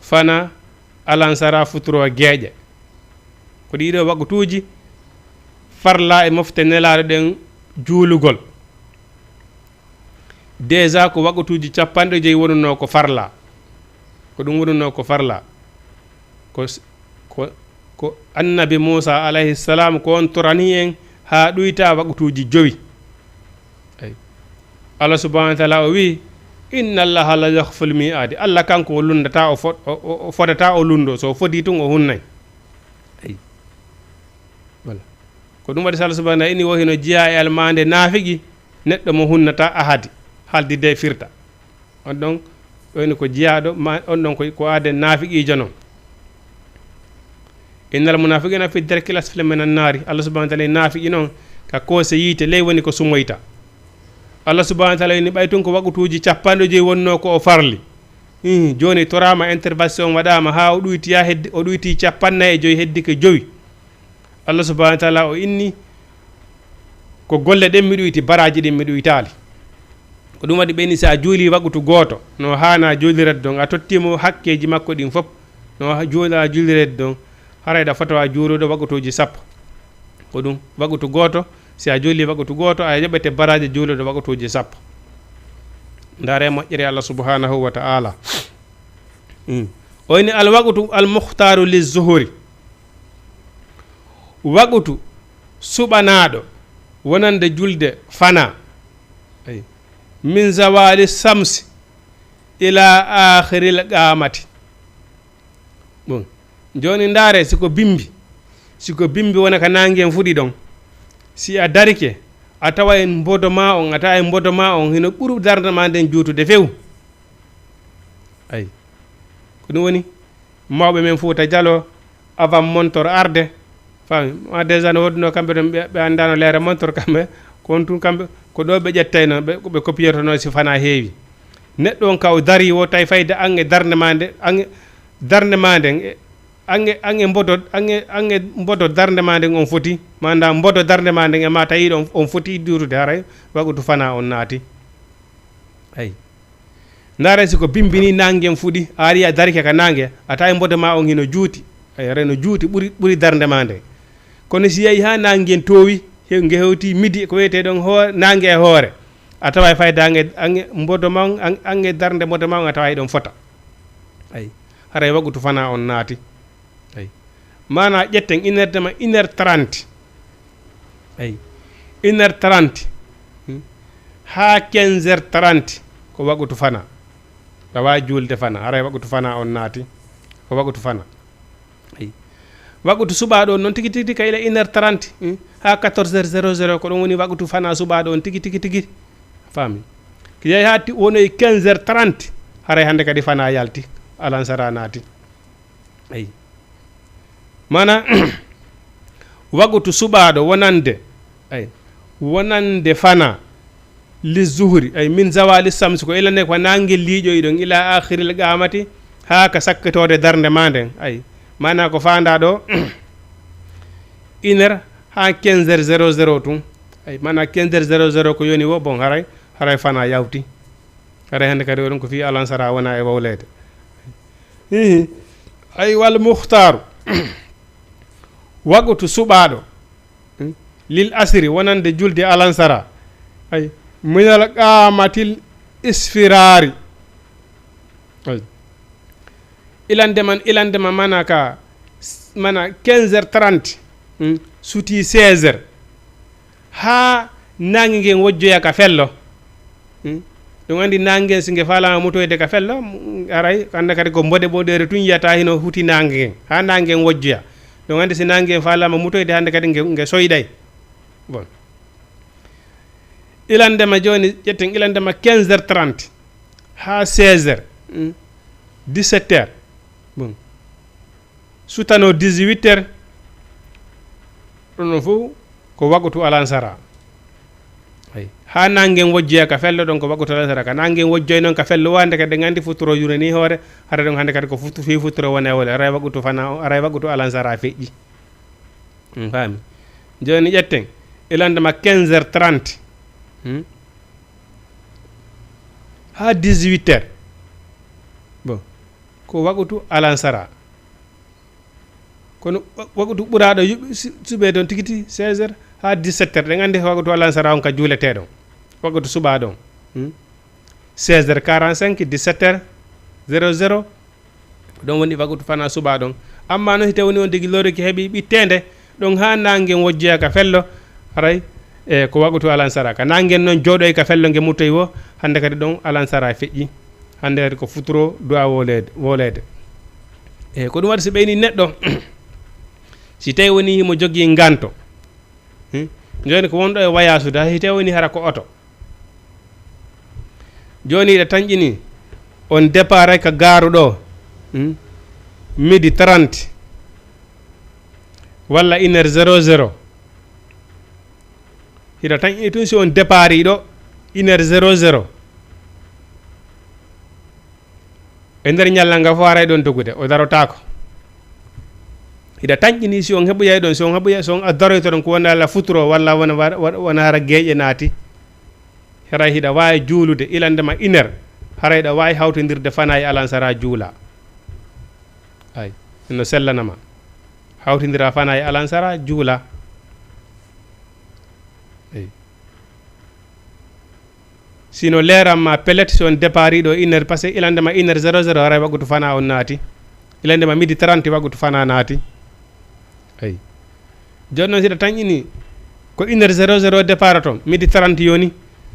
fana, alansara, futuro, geeƴe. Ko ɗiɗo waqutuuji farla e mofte nelaaɗo ɗen juulugol. Déjà ko waqutuuji capanɗe joyi wonunoo ko farla. Ko ɗum wonunoo ko farla. Ko s-, ko, ko Annabi Muusa alayhi salam ko on torani en haa ɗuyta waqutuuji jowi. Eyi. Allah subhanahu wa taala o wi, "Inna Allaha la yukhlifu l-mi'ad." Allah kanko o lunndata, o fo-, o, o, o fodata, o lunndo. So o fodi tun o hunnay. Eyi. Voilà. Ko ɗum waɗi so Allah subhanahu wa taala inni wo hino jeyaa e almaande naafiqi, neɗɗo mo hunnata ahadi, haaldi de firta. On ɗon, ɗo ni ko jeyaaɗo, ma, on ɗon ko, ko aaden naafiqiijo non. "Innal munafiqina fi darkil asfali minan naari." Allah subhanahu wa taala, naafiqi non, ka koose yiite ley woni ko sumoyta. Allah subhanahu wa taala inni ɓay tun ko waqutuuji capanɗe joyi wonnoo ko o farli. Ih, jooni toraama intervention waɗaama haa o ɗuyti yaa heddi, o ɗuyti capannay e joyi, heddi ko jowi. Allah subhanahu wa taala o inni, ko golle ɗen mi ɗuyti, baraaji ɗin mi ɗuytaali. Ko ɗum waɗi ɓe inni si a juuli waqutu gooto, no haana juulirede ɗon, a tottiimo hakkeeji makko ɗin fof, no ha-, juula juulirede ɗon, haray ɗa fota wa juulude waqutuuji sappo. Ko ɗum, waqutu gooto, si a juuli waqutu gooto, a yoɓete baraaji juulude waqutuuji sappo. Ndaare moƴƴere Allah subhanahu wa ta'ala. Mm. O inni al waqutu al muhtaaru li zuhuri. Waqutu suɓanaaɗo wonande julde fana. Ay. Min zawali samsi ila akhiril qamati. Bon. Jooni ndaare si ko bimbi. Si ko bimbi wona ka naange en fuɗi ɗon. Si a darike, a tawa en mbodo ma on, a tawa en mbodo ma on, hino ɓuru darnde ma nden juutude few. Ay. Ko ɗum woni mawɓe men Fuuta Jaloo, avant montor arde, faami, ma déjà no woodunoo kamɓe ɗon, ɓe, ɓe anndaano leere montor kamɓe, ko on tun kamɓe, ko ɗo ɓe ƴettayno, ɓe, ɓe copier tono si fana heewi. Neɗɗo on ka o darii wo tawi fayde an e darnde ma nde, an e darnde ma nden, e, an e, an e mbodo, an e, an e mbodo darnde ma nden on foti, maanaam mbodo darnde ma nden e ma tawi ɗon on foti juutude haray waqutu fana on naati. Ay. Ndaare si ko bimbini naange en fuɗi, a ari a darike ka naange, a tawi mbodo ma on hino juuti. Ay, reno juuti ɓuri, ɓuri darnde ma nde. Kono si yahi haa naange en toowi, he-, nge hewti midi, ko wiyetee ɗon hoo-, naange e hoore, a tawa e fayda ange, ange mbodo ma on, an-, ange darnde mbodo ma on, a tawa e ɗon fota. Ay, haray waqutu fana on naati. Ay. Maana ƴetten une heure de ma, une heure trente. Ay. Une heure trente. Hmm. Haa quinze heures trente ko waqutu fana. Ɗa waawi juulde fana, haray waqutu fana on naati. Ko waqutu fana. Ay. Waqutu suɓaaɗo on noon tigi tigi ka ila une heure trente, hmm. Haa quatorze heures zéro zéro ko ɗum woni waqutu fana suɓaaɗo on tigi tigi tigi. Faami. Ko yahi haa ti-, wonoyi quinze heures trente. Haray hannde kadi fana yalti. Alansara naati. Ay. Maana, waqutu suɓaaɗo wonande, ay, wonande fana, li zuhri, ay, min zawali samsi, ko ilane ko naange liiƴoyi ɗon, ila akhiril qamati, haa ka sakkitoode darnde ma nden, ay. Maana ko faandaa ɗo, une heure haa quinze heures zéro zéro tun, ay, maana quinze heures zéro zéro ko yoni wo, bon, haray, haray fana yawti. Haray hannde kadi oɗon ko fii alansara wona e wawleede. Hihi. Ay wal muhtaaru. Waqutu suɓaaɗo. Hmm? Lil asri wonande julde alansara. Ay. Minal qamatil isfiraari. Ay. Ilande man, ilande ma mana ka, mana quinze heures trente, hmm, suti seize heures. Haa naange ngen wojjoya ka fello. Hmm? Ɗum anndi naange ngen, si nge faalaama mutoyde ka fello, mm, aray, hannde kadi ko mboɗe mboɗeere tun yiyata hino huti naange ngen, haa naange ngen wojjoya. Ɗum anndi si naange ngen faalaama mutoyde, hannde kadi nge, nge soyɗay. Bon. Ilandema jooni, ƴetten ilandema quinze heures trente haa seize heures, mm, dix-sept heures. Bon. Sutano dix-huit heures. Ɗum ɗon fof ko waqutu alansara. Ay. Haa naange ngen wojjoya ka fello ɗon ko waqutu alansara. Ka naange ngen wojjoy noon ka fello, wande kadi ɗen anndi futuro yurani hoore, hara ɗon hannde kadi ko futu-, fii futuro wona e wole. Aray waqutu fana, aray waqutu alansara feƴƴi. On faami? Jooni ƴetten, ilandema quinze heures trente. Hmm? Haa dix-huit heures. Bon. Ko waqutu alansara. Kono wa-, waqutu ɓuraaɗo yuɓ-, su-, suɓee ɗon tigi tigi seize heures haa dix-sept heures. Ɗen anndi waqutu alansara on ka juuletee ɗon. Waqutu suɓaa ɗon. Hmm? Seize heures quarante-cinq, dix-sept heures zéro zéro. Ɗon woni waqutu fana suɓaa ɗon. Amma noon, si tawii woni on tigi lorike heɓi ɓitteende, ɗon haa naange ngen wojjoya ka fello, haray, e, ko waqutu alansara. Ka naange ngen noon jooɗoy ka fello nge muttoy wo, hannde kadi ɗon alansara feƴƴi. Hannde kadi ko futuro du'a wooleede, wooleede. E, ko ɗum waɗi si ɓeyni neɗɗo, si tawii woni himo jogii nganto. Hmm? Jooni ko wonɗo e wayaasude, hay si tawii woni hara ko oto. Jooni hiɗa tanƴini, on départ ka gaaru ɗo, hmm? Midi trente, walla une heure zéro zéro. Hiɗa tanƴini tun si on départ ɗo, une heure zéro zéro. E nder ñalla nga fof haray ɗon dogude, o darotaako. Hiɗa tanƴini si on heɓoyay ɗon, si on heɓoyay, si on a daroyto ɗon ko wona la futuro walla wona, wona, wona hara geeƴe naati. Haray hiɗa waawi juulude ilandema une heure, haray hiɗa waawi hawtindirde fana e alansara juula. Ay, no sellanama. Hawtindira fana e alansara juula. Ay. Sino leeran ma pellet, si on départ ɗo une heure, parce que ilandema une heure zéro zéro, haray waqutu fana on naati. Ilandema midi trente, waqutu fana naati. Ay. Jooni noon, si hiɗa tanƴini ko une heure zéro zéro départ ton, midi trente yoni.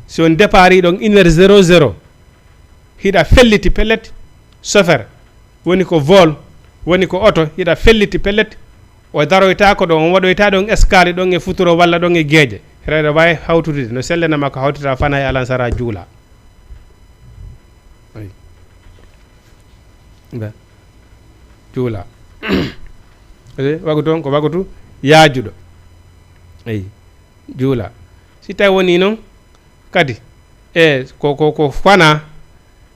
Si on départ ɗon une heure zéro zéro, hiɗa felliti pellet, chauffeur, woni ko vol, woni ko oto, hiɗa felliti pellet, o daroytaako ɗon, on waɗoyta ɗon escale ɗon e futuro walla ɗon e geeƴe. Hiɗa waawi hawtude, no sellanama ko hawtita fana e alansara juula. Ay. Ba. Juula. Eh, waqutu on ko waqutu yaajuɗo. Ay. Juula. Si tawi woni noon, kadi, e, ko, ko, ko fana,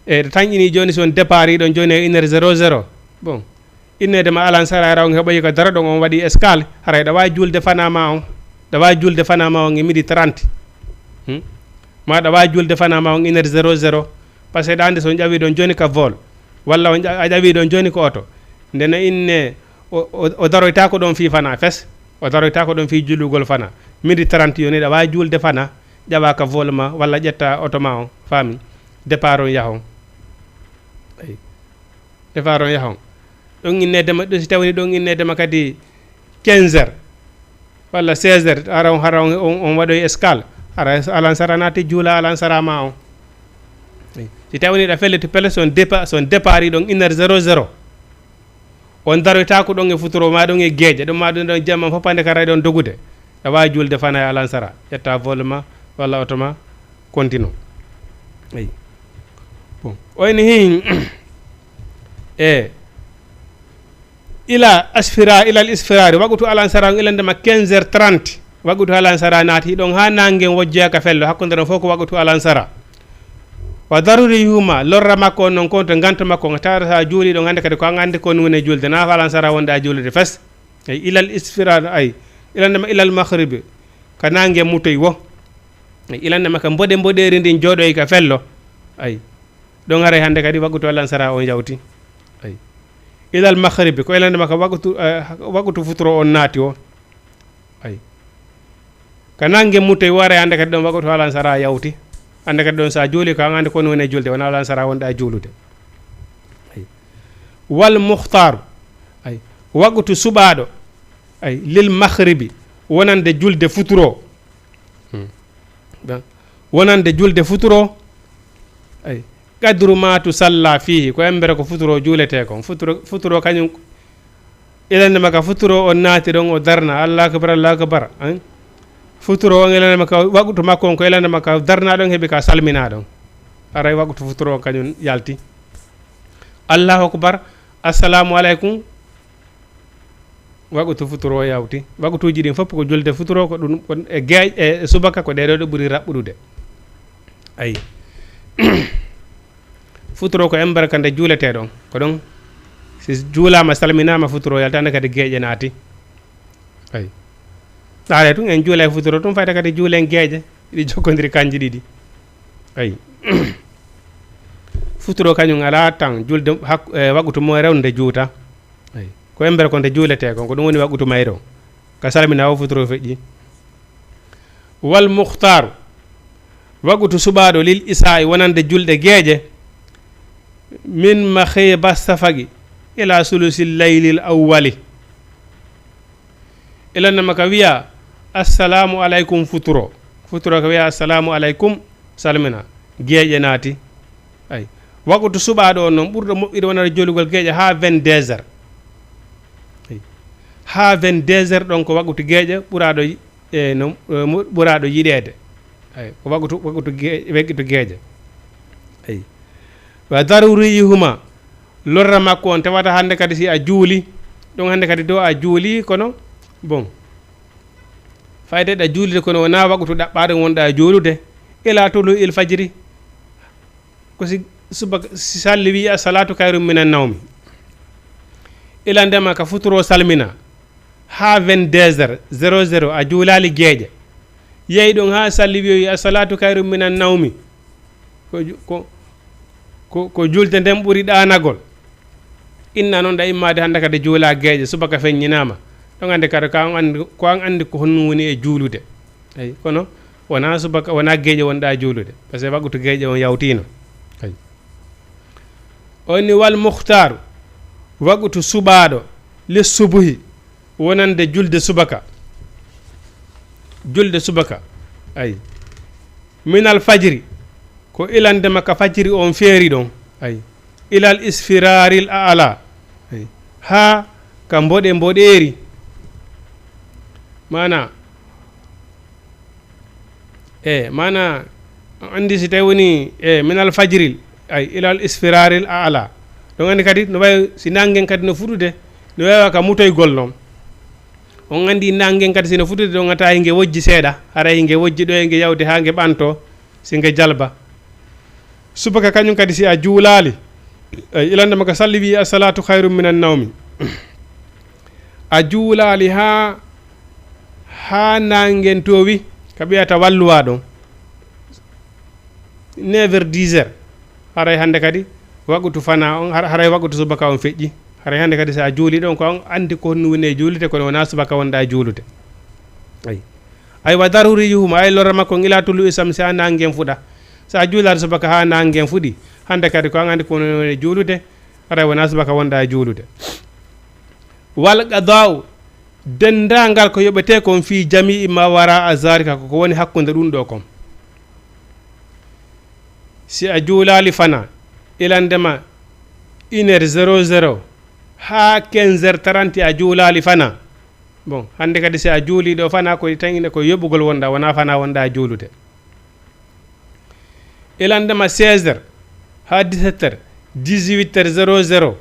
e, tanƴini jooni si on départ ɗon jooni e une heure zéro zéro. Bon, inneede ma alansara, hara on heɓoyi ko daro ɗon, on waɗi escale, haray ɗa waawi juulde fana ma on. Ɗa waawi juulde fana ma on e midi trente. Hmm? Ma ɗa waawi juulde fana ma on une heure zéro zéro. Parce que ɗa anndi si on ƴawi ɗon jooni ka vol, walla on ƴa-, a ƴawi ɗon jooni ko oto. Ndeno inne o, o, o daroytaako ɗon fii fana fes. O daroytaako ɗon fii juulugol fana. Midi trente yoni ɗa waawi juulde fana, ƴawa ka vol ma, walla ƴetta oto ma on. Faami? Départ on yaha on. Ay. Départ on yaha on. Ɗon inneede ma, ɗon si tawini ɗon inneede ma kadi quinze heures, walla seize heures, hara on, hara on, on, on waɗoyi escale. Hara es-, alansara naati juula alansara ma on. Ay. Si tawini ɗa felliti pelle, si on dépa-, si on départ ɗon une heure zéro zéro. On daroytaako ɗon e futuro ma ɗon e geeƴe, ɗon ma ɗon, ɗon jamma fof hannde ka ray ɗon dogude. Ɗa waawi juulde fana e alansara. Ƴetta vol ma, walla oto ma, continue. Eyi. Bon. Oyni hin, e, ila asfira, ilal isfirari, waqutu alansara on ilandema quinze heures trente. Waqutu alansara naati ɗon haa naange ngen wojjoya ka fello, hakkunde ɗon fof ko waqutu alansara. Wa daruriyuhuma, lorra makko on non kon to nganto makko on, tawa sa juuli ɗon hannde kadi ko an anndi ko woni e juulde, na fa alansara wonde a juulude fes. Ay, ilal isfirar, ay, ilandema ilal maghribi, ka naange mutoy wo. Ay, ilandema ka mboɗe mboɗeeri ndin jooɗoy ka fello. Ay, ɗon haray hannde kadi waqutu alansara on yawti. Ay. Ilal maghribi, ko ilandema ka waqutu, eh, waqutu futuro on naati o. Ay. Ka naange mutoy wo, haray hannde kadi ɗon waqutu alansara yawti. Hannde kadi ɗon sa juuli ko an anndi ko woni e juulde, wona alansara wonɗa e juulude. Ay. Wal mukhtaru. Ay. Waqutu suɓaaɗo. Ay. Lil maghribi. Wonande julde futuro. Hmm. Ɗon. Wonande julde futuro. Ay. Qadru ma tusalla fihi, ko embere ko futuro juuletee kon. Futuro, futuro kañum, ilande ma ka futuro on naati ɗon, o darna, Allahu akbar, Allahu akbar. An? Futuro on ilande ma ka waqtu makko on, ko ilande ma ka darna ɗon, heɓi ka salmina ɗon. Aray waqtu futuro on kañum yalti. Allahu akbar, assalamu alaikum. Waqtu futuro o yawti. Waqtuuji ɗin fof ko julde futuro, ko ɗum, ko e geeƴ-, e subaka, ko ɗee ɗoo ɗe ɓuri raɓɓuɗude. Ayi. Futuro ko embere ka nde juuletee ɗon. Ko ɗon, si juulaama, salminaama, futuro yalti, hannde kadi geeƴe naati. Ayi. Ɗaare tun en juula e futuro tun, fayda kadi juulen geeƴe. Ɗi jokkondiri kanji ɗiɗi. Ayi. Futuro kañum alaa tan julde hak-, e waqtu mo rewnde juuta. Ayi. Ko embere ko nde juuletee kon, ko ɗum woni waqtu mayre on. Ka salmina o futuro feƴƴi. Wal muhtaaru, waqtu suɓaaɗo lil isaa'i wonande julɗe geeƴe, min maxiba safaqi ila sulusi laylil awwali. Ilannde ma ka wiya, "Assalamu alaikum," futuro. Futuro ka wiya, "Assalamu alaikum," salmina. Geeƴe naati. Ay. Waqtu suɓaaɗo on noon, ɓurɗo moƴƴude wonata joolugol geeƴe haa vingt-deux heures. Ay. Haa vingt-deux heures ɗon ko waqtu geeƴe ɓuraaɗo yi-, e, no, e, mu-, ɓuraaɗo yiɗeede. Ay. Ko waqtu, waqtu ge-, waqtu geeƴe. Ay. Wa daruriyuhuma, lorra makko on tewata hannde kadi si a juuli. Ɗum hannde kadi do a juuli, kono, bon. Fayde ɗa juulde kono wonaa waqtu ɗaɓɓaaɗo wonɗa e juulude. Ila tulu il fajri. Ko si subaka, si salli wi'i, "As-salatu khairun minan nawmi." Ila ndema ka futuro salmina. Haa vingt-deux heures, zéro zéro, a juulaali geeƴe. Yehi ɗon haa salli wi'oyi, "As-salatu khairun minan nawmi." Ko ju-, ko, ko, ko julde nden ɓuri ɗaanagol. Inna noon ɗa immaade hannde kadi juulaa geeƴe, subaka feññinaama. Ɗon annde kadi ko an anndi, ko an anndi ko honɗum woni e juulude. Eyi, kono wonaa subaka, wonaa geeƴe wonɗaa juulude. Parce que waqtu geeƴe on yawtiino. Eyi. On ni wal muhtaaru, waqtu suɓaaɗo, li subuhi, wonande julde subaka. Julde subaka. Ay. Minal fajri, ko ilande ma ka fajri on feeri ɗon. Ay. Ilal isfiraril a'la. Ay. Haa ka mboɗe mboɗeeri. Maana, e, maana, on anndi si tawi woni, e, minal fajril, ay, ilal isfiraril a'la. Ɗon anndi kadi no wayi si nanngen kadi no fuɗude, no wayi ka mutoygol noon. On anndi nanngen kadi si no fuɗude, ɗon ata hinge wojji seeɗa, haray hinge wojji ɗo, hinge yawti haa nge ɓanto, si nge jalba. Subaka kañum kadi si a juulaali, ay, ilande ma ka salli wi'i, "As-salatu khairun minan nawmi." A juulaali haa, haa nanngen toowi, ka ɓiyata walluwa ɗon. Neuf heures, dix heures. Haray hannde kadi waqtu fana on, har-, haray waqtu subaka on feƴƴi. Haray hannde kadi si a juuli ɗon, ko an anndi ko honɗum woni e juulude, kono wonaa subaka wonɗa e juulude. Ay. Ay wa daruriyuhuma, ay lorra makko on ila tulu isamsi haa nanngen fuɗa. Si a juulaali subaka haa nanngen fuɗi, hannde kadi ko an anndi ko honɗum woni e juulude, haray wonaa subaka wonɗa e juulude. Wal qada'u, denndaangal ko yoɓetee kon fii jamii ma wara a zalika, ko ko woni hakkunde ɗum ɗo kon. Si a juulaali fana, ilande ma une heure zéro zéro haa quinze heures trente a juulaali fana. Bon, hannde kadi si a juulii ɗo fana ko tan ina ko yoɓugol wonɗa, wonaa fana wonɗa a juulude. Ilande ma seize heures haa dix-sept heures, dix-huit heures zéro zéro,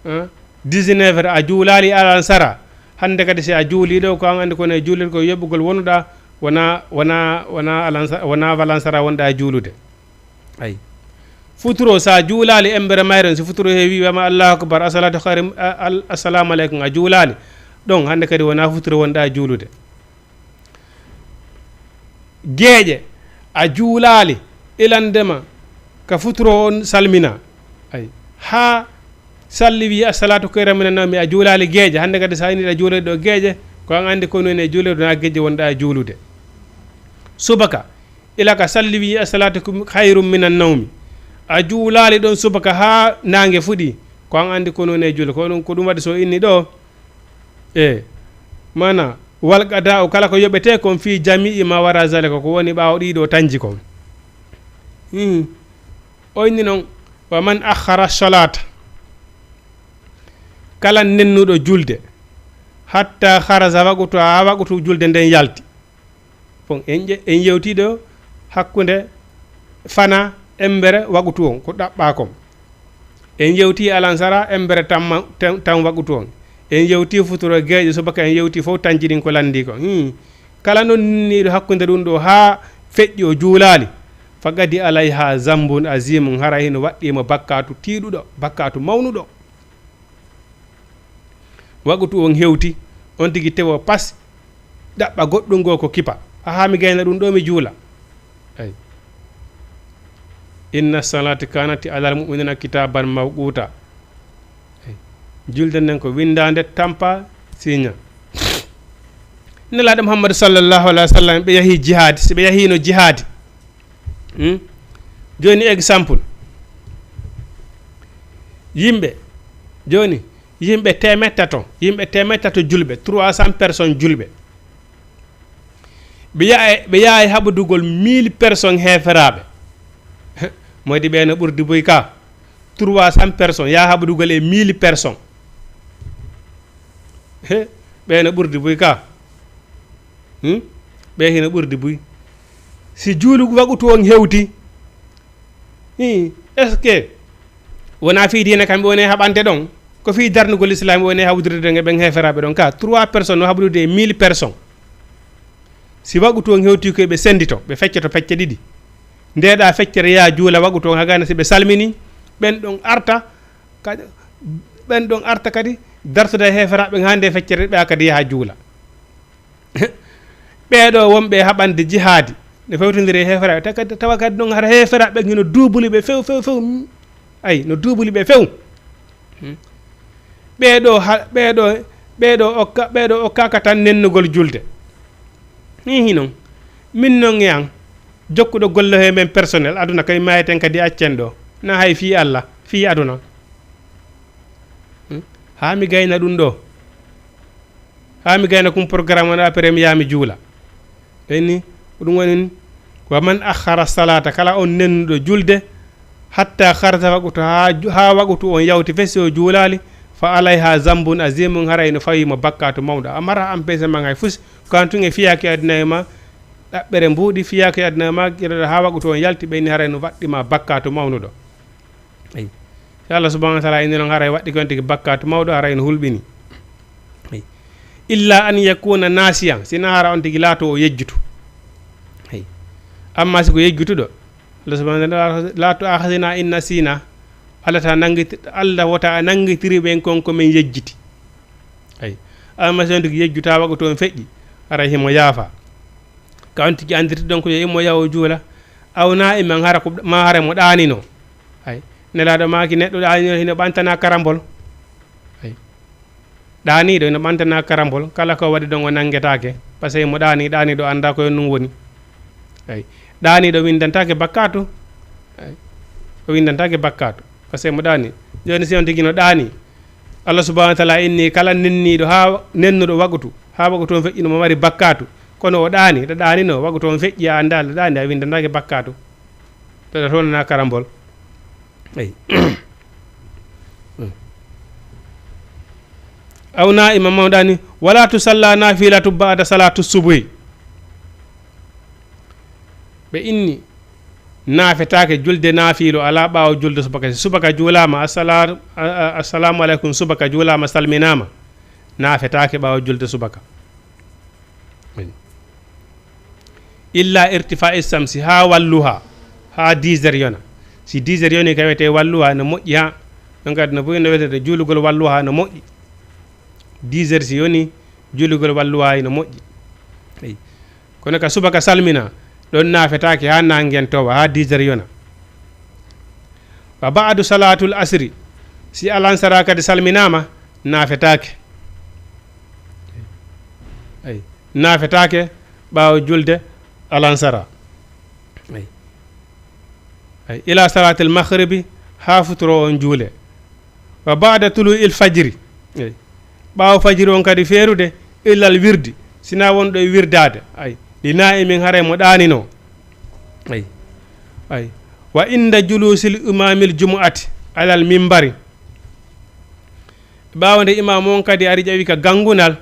hein, dix-neuf heures a juulaali alansara. Hannde kadi si a juulii ɗo, ko an anndi kono e juulirgol yoɓugol wonuɗa, wona, wona, wona alansa-, wona walansara wonɗa e juulude. Ay. Futuro, sa juulaali embere mayre, si futuro heewi, wi'ama Allahu akbar, assalatu khairum, a-, al-, assalamu alaikum, a juulaali. Ɗon, hannde kadi wona futuro wonɗa e juulude. Geeƴe, a juulaali, ilande ma ka futuro on salmina. Ay. Haa salli wi'i, "Assalatu khairum minan nawmi," a juulaali geeƴe. Hannde kadi sa ini ɗa juulay ɗo geeƴe, ko an anndi ko woni e juulirde, wona geeƴe wonɗa e juulude. Subaka, ila ka salli wi'i, "Assalatu kum-, khairum minan nawmi." A juulaali ɗon subaka haa naange fuɗi, ko an anndi ko woni e juulde. Ko ɗum, ko ɗum waɗi so inni ɗo, e, maana, wal qada'u, kala ko yoɓetee kon fii jamii ma wara zalika, ko woni ɓaawo ɗii ɗo tanji kon. Hmm. O inni noon, wa man akhara salata, kala nennuɗo julde, hatta kharaja waqtu, ha waqtu julde nden yalti. Bon, en ƴe-, en yewti ɗo hakkunde fana embere waqtu on, ko ɗaɓɓa kon. En yewti alansara embere tan, tan, tan waqtu on. En yewti futuro geeƴe subaka, en yewti fof tanji ɗin ko landi ko. Hmm. Kala noon nenniiɗo hakkunde ɗum ɗo haa feƴƴi o juulaali, faqad alayha zambun azimun, hara hino waɗɗii mo bakkaatu tiiɗuɗo, bakkaatu mawnuɗo. Waqtu on hewti, on tigi tewo pas, ɗaɓɓa goɗɗum goo ko kipa. Ahaa, mi gayna ɗum ɗo, mi juula. Ay. Inna salati kanati alal mu'minina kitaban mawquta. Ay. Julde nden ko windaande, tampa, siña. Nelaaɗo Muhammadu sallallahu alaihi wa sallam, ɓe yahi jihaadi, si ɓe yahiino jihaadi. Hmm? Jooni exemple. Yimɓe, jooni, yimɓe teemeɗɗe tato, yimɓe teemeɗɗe tato julɓe, trois cents personnes julɓe. Ɓe yaha, ɓe yaha e haɓodugol mille personnes heeferaaɓe. Moodi ɓe no ɓurdi buy ka. Trois cents personnes, yaha haɓodugol e mille personnes. He, ɓe no ɓurdi buy ka. Hmm? Ɓe hino ɓurdi buy. Si juulu waqtu on hewti, hi, est-ce que wona fii diina kam ɓe woni e haɓante ɗon? Ko fii darnugol Islam ɓe woni e haɓodirde ɗon e ɓen heeferaaɓe ɗon ka? Trois personnes no haɓodude e mille personnes. Si waqtu on hewti ko ɓe sendito, ɓe feccoto pecce ɗiɗi. Ndeeɗa feccere yaa juula waqtu on hagana si ɓe salmini, ɓen ɗon arta, kadi, ɓen ɗon arta kadi, dartude e heeferaaɓe ɓen haa nde feccere ɓe kadi yaha juula. Ɓeeɗo wonɓe e haɓande jihaadi, no fewtondiri e heeferaaɓe, tawa kadi, tawa kadi noon hara heeferaaɓe ɓen hino duubuli ɓe few, few, few. Ay, no duubuli ɓe few. Hmm. Ɓeeɗo ha-, ɓeeɗo, ɓeeɗo okka, ɓeeɗo okkaaka tan nennugol julde. Hihi noon. Min noon e an, jokkuɗo golle he men personnel, aduna kay maayeten kadi accen ɗo. Na hay fii Alla, fii aduna. Hmm? Haa mi gayna ɗum ɗo. Haa mi gayna kum programme on, après mi yaha mi juula. Ɓenni, ko ɗum woni, wa man akhara salata, kala on nennuɗo julde, hatta kharja waqtu, haa ju-, haa waqtu on yawti fesi o juulaali, fa alayha zambun azimun, haray no fawi mo bakkaatu mawɗo. A mara empêchement hay fus, ko an tun e fiyaaki aduna e ma, ɗaɓɓere mbuuɗi, fiyaaki aduna e ma, ƴeɗoɗa haa waqtu on yalti, ɓenni haray no waɗɗi ma bakkaatu mawnuɗo. Eyi. Si Allah subhanahu wa taala inni noon haray waɗɗi ko on tigi bakkaatu mawɗo, haray no hulɓini. Eyi. Illa an yakuna nasiyan, sina hara on tigi laato o yejjutu. Eyi. Amma si ko yejjutuɗo, Allah subhanahu wa taala, la tu'akhidhna in nasina, Allah ta nangit-, Allah wota a nangitiri ɓen kon ko min yejjiti. Eyi. Amma si on tigi yejjuta waqtu on feƴƴi, haray himo yaafa. Ka on tigi andirti ɗon ko yo immo yaha o juula. Aw naa'iman, hara ko, ma hara mo ɗaanino. Ay. Nelaaɗo maaki neɗɗo ɗaanino hino ɓantana karambol. Ay. Ɗaaniiɗo hino ɓantana karambol. Kala ko waɗi ɗon o nanngetaake. Parce que mo ɗaani, ɗaaniiɗo annda ko ɗum woni. Ay. Ɗaaniiɗo winndantaake bakkaatu. Ay. O winndantaake bakkaatu. Parce que mo ɗaani. Jooni si on tigi no ɗaani. Allah subhanahu wa taala inni kala nenniiɗo haa nennuɗo waqtu, haa waqtu on feƴƴino mo mari bakkaatu. Kono o ɗaani, ɗa ɗaanino, waqtu on feƴƴi a annda, ɗa ɗaani, a winndantaake bakkaatu. Ɗa ɗa toon na karambol. Eyi. Aw naa'iman mawɗani, wala tusalla nafilatu ba'da salatu subuhi. Ɓe inni, naafetaake julde naafiilo alaa ɓaawo julde subaka. Si subaka juulaama, assala-, a-, a-, assalamu aleykum, subaka juulaama, salminaama, naafetaake ɓaawo julde subaka. Illa irtifa'i samsi haa walluha, haa dix heures yona. Si dix heures yoni, ka wiyetee walluha no moƴƴi haa. Ɗon kadi no buy no wiyetee juulugol walluha no moƴƴi. Dix heures si yoni, juulugol walluha no moƴƴi. Eyi. Kono ka subaka salmina, ɗon naafetaake haa naange ngen towa, haa dix heures yona. Wa ba'du salatul asri, si alansara kadi salminaama, naafetaake. Ay, naafetaake ɓaawo julde alansara. Ay. Ay, ila salatil maghribi, haa futuro on juule. Wa ba'da tulu'il fajri. Eyi. Ɓaawo fajiri on kadi feerude, illal wirdi, sina wonɗo e wirdaade. Ay. Li naa'imin, haray mo ɗaanino. Ay. Ay. Wa inda julusil imamil jumu'ati alal mimbari. Ɓaawo nde imaamu on kadi ari ƴawi ka ganngunal,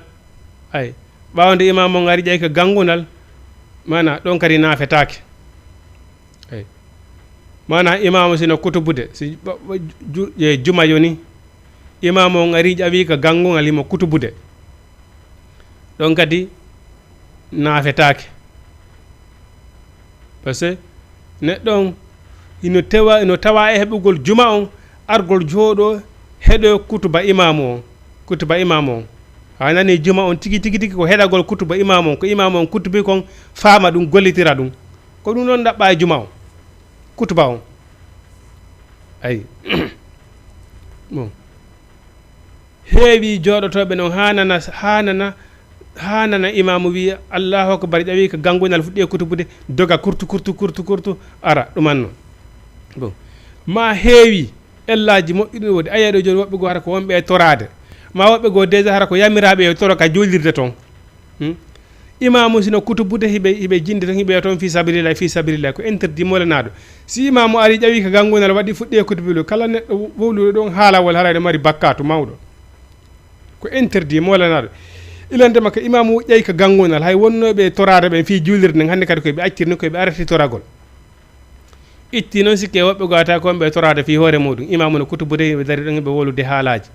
ay, ɓaawo nde imaamu on ari ƴawi ka ganngunal, mana ɗon kadi naafetaake. Ay. Mana imaamu sino kutubude, si ɓa-, ɓa-, ju-, e juma yoni, imaamu on ari ƴawi ka ganngungal himo kutubude. Ɗon kadi naafetaake. Parce que neɗɗo on ino tewa, ino tawa e heɓugol juma on, argol jooɗo heɗo kutuba imaamu on. Kutuba imaamu on. A nani juma on tigi, tigi, tigi ko heɗagol kutuba imaamu on. Ko imaamu on kutubi kon faama ɗum, gollitira ɗum. Ko ɗum ɗon ɗaɓɓa e juma on. Kutuba on. Ayi. Bon. Heewi jooɗotooɓe non haa nana, haa nana, haa nana imaamu wiya, "Allahu akbar," ƴawi ko ganngunal fuɗɗi e kutubude, doga kurtu, kurtu, kurtu, kurtu, ara, ɗum anno. Bon. Ma heewi ellaaji moƴƴuɗi no woodi. Ayi, ɗo jooni woɓɓe goo hara ko wonɓe e toraade. Ma woɓɓe goo déjà hara ko yamiraaɓe yo toro ka juulirde ton. Hmm? Imaamu sino kutubude hiɓe, hiɓe jinde ton, hiɓe ton fi sabilillah, fi sabilillah. Ko interdit molanaaɗo. Si imaamu ari ƴawi ka ganngunal waɗi fuɗɗi e kutubude, kala neɗɗo wowluɗo ɗon haalawol haray no mari bakkaatu mawɗo. Ko interdit molanaaɗo. Ilande makka imaamu ƴawi ka ganngunal, hay wonnooɓe e toraade ɓen fi juulirde nden, hannde kadi ko ɓe accirni ko ɓe arti toragol. Itti noon sikke woɓɓe goo ata ko ɓe toraade fi hoore muɗum. Imaamu no kutubude, ɓe dari ɗon ɓe wowlude haalaaji.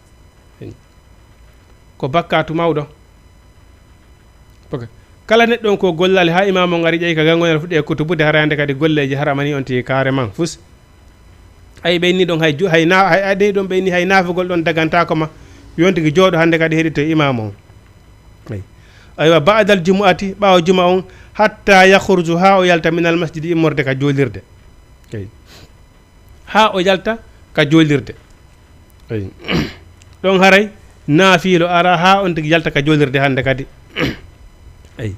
Ko bakkaatu mawɗo. Parce que kala neɗɗo on ko gollali haa imaamu on ari ƴawi ka ganngunal fuɗɗi e kutubude, hara hannde kadi golleeji haramani on tigi carrément fus. Ay ɓe ni ɗon hay ju-, hay na-, hay, ay ɗe ɗon ɓe ni hay naafugol ɗon dagantaako ma. Yo on tigi jooɗo hannde kadi heɗito imaamu on. Ay. Aywa, ba'dal jumu'ati, ɓaawo juma on, hatta yakhruju, haa o yalta minal masjidi immorde ka juulirde. Ay. Haa o yalta ka juulirde. Ay. Ɗon haray naafiilo ara haa on tigi yalta ka juulirde hannde kadi. Ay.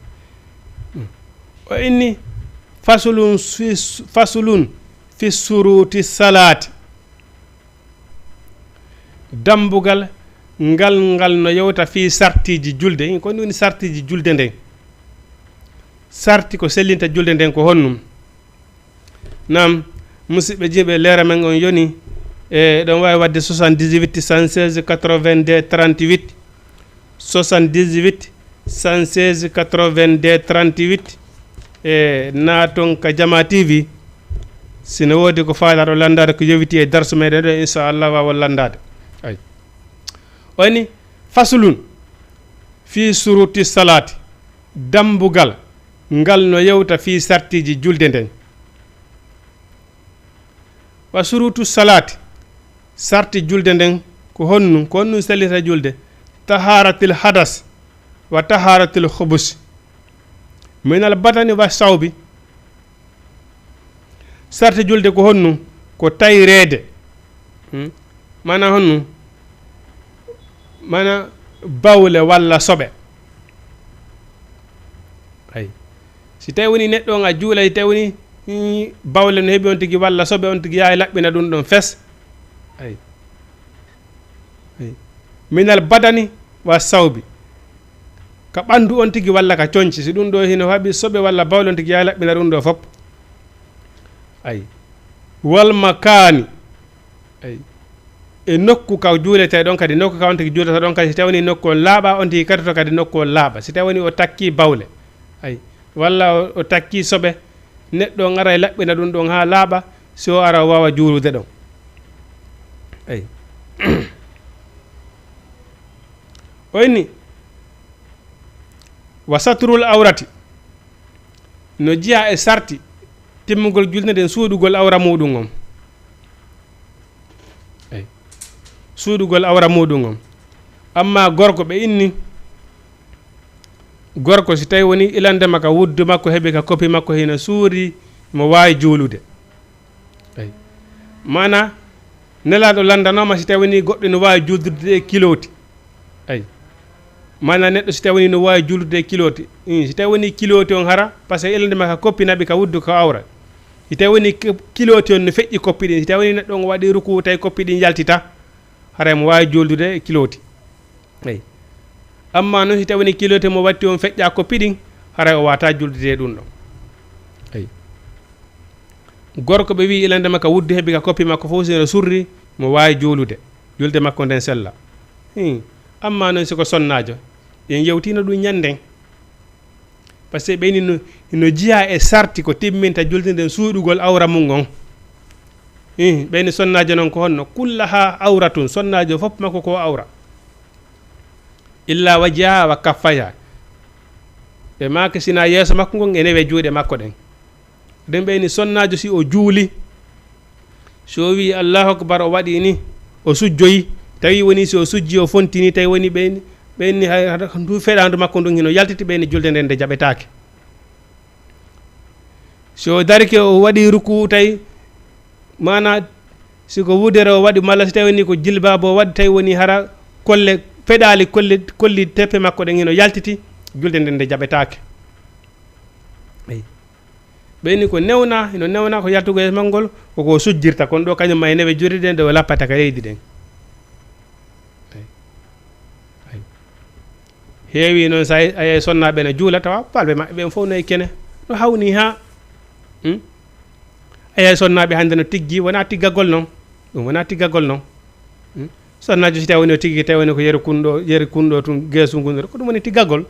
O inni fasulun fi, fasulun fi suruti salaati. Dambugal ngal, ngal no yewta fii sartiiji julde. Ko ɗum woni sartiiji julde nden? Sarti ko sellinta julde nden ko honnum? Naam, musidɓe jiiɓe, leera men on yoni, e, ɗon waawi waɗde soixante-dix-huit, cent seize, quatre-vingt-deux, trente-huit, soixante-dix-huit, cent seize, quatre-vingt-deux, trente-huit, e, naaton ka Jama T V. Sino woodi ko faalaɗo lanndaade ko yowiti e darsu meɗen ɗo, inchallah, waawon lanndaade. Ay. Woni faslun fii suruti salaati, dambugal ngal no yewta fii sartiiji julde nden. Wa surutu salaati, sarti julde nden ko honnum, ko honnum sellita julde? Tahaaratil hadas wa tahaaratil khubus. Minal badani wa sawbi. Sarti julde ko honnum? Ko tayreede. Hmm? Mana honnum? Mana bawle walla soɓe. Ay. Si tawi woni neɗɗo on a juulay, si tawi woni, mm, bawle no heɓi on tigi walla soɓe on tigi yahay laɓɓina ɗum ɗon fes. Ay. Ay. Minal badani wa sawbi. Ka ɓanndu on tigi walla ka conci. Si ɗum ɗo hino haɓi soɓe walla bawle on tigi yahay laɓɓina ɗum ɗo fop. Ay. Wal makaani. Ay. E nokku ka juuletee ɗon kadi, nokku ka on tigi juulata ɗon kadi, si tawi woni nokku on laaɓa, on tigi kadi to kadi nokku on laaɓa. Si tawi woni o takki bawle. Ay. Walla o, o takki soɓe, neɗɗo on ara e laɓɓina ɗum ɗon haa laaɓa, si o ara o waawa juulude ɗon. Ay. O inni, wa saturul awrati, no jeyaa e sarti timmugol julde nden suuɗugol awra muɗum on. Ay. Suuɗugol awra muɗum on. Amma gorko ɓe inni, gorko si tawi woni ilande ma ka wuddu makko heɓi ka koppi makko hino suuri, mo waawi juulude. Ay. Mana, Nelaaɗo lanndanooma si tawi woni goɗɗo no waawi juuldude e kilooti. Ay. Mana neɗɗo si tawi woni no waawi juuldude e kilooti. Mm, si tawi woni kilooti on hara, parce que ilande ma ka koppi naɓi ka wuddu ka awra. Si tawi woni ki-, kilooti on no feƴƴi koppi ɗin, si tawi woni neɗɗo on waɗi ruku tawi koppi ɗin yaltita, haray mo waawi juuldude e kilooti. Ay. Amma noon si tawi woni kilooti mo watti on feƴƴa koppi ɗin, haray o waawataa juuldude e ɗum ɗon. Ay. Gorko ɓe wi ilande makka wuddu heɓi ka koppi makko fof sino surri mo waawi juulude. Julde makko nden sella. Hi. Amma noon siko sonnaajo, en yewtino ɗum ñanden. Par ce que ɓeyni no, no jiya e sarti ko timminta julde nden suuɗugol awra mum on. Hi. Ɓeyni sonnaajo noon ko honno? Kullaha awratun, sonnaajo fof makko ko awra. Illa wajiha wa kaffaya. Ɓe maaka sina yeeso makko ngon e newe juuɗe makko ɗen. Ɗen ɓeyni sonnaajo si o juuli, si o wii Allahu Akbar, o waɗi ni, o sujjoyi, tawi woni si o sujji, o fontini, tawi woni ɓeyni, ɓeyni hay, hay, ndu feɗaandu makko ndun hino yaltiti, ɓeyni julde nden nde jaɓetaake. Si o darike, o waɗi ruku, tawi maana si ko wudere o waɗi, malla si tawi woni ko jilbaaba o waɗi, tawi woni hara kolle, peɗaali kolle, kolli teppe makko ɗen hino yaltiti, julde nden nde jaɓetaake. Eyi. Ɓeyni ko newna, hino newna ko yaltugol e mangol, koko sujjirta, kono ɗo kañum ma e newe juuɗe ɗen, ɗo lappata ka leydi ɗen. Eyi. Eyi. Heewi noon, so a, a yiyii sonnaaɓe ne juula, tawa palɓe maɓɓe ɓen fof no e kene, no hawni haa. Hmm? A yiyii sonnaaɓe hannde no tiggi, wonaa tiggagol noon. Ɗum wonaa tiggagol noon. Hmm? Sonnaajo si tawi woni o tiggi, tawi woni ko yeri kunɗo, yeri kunɗo tun, geesu ngun, ko ɗum woni tiggagol.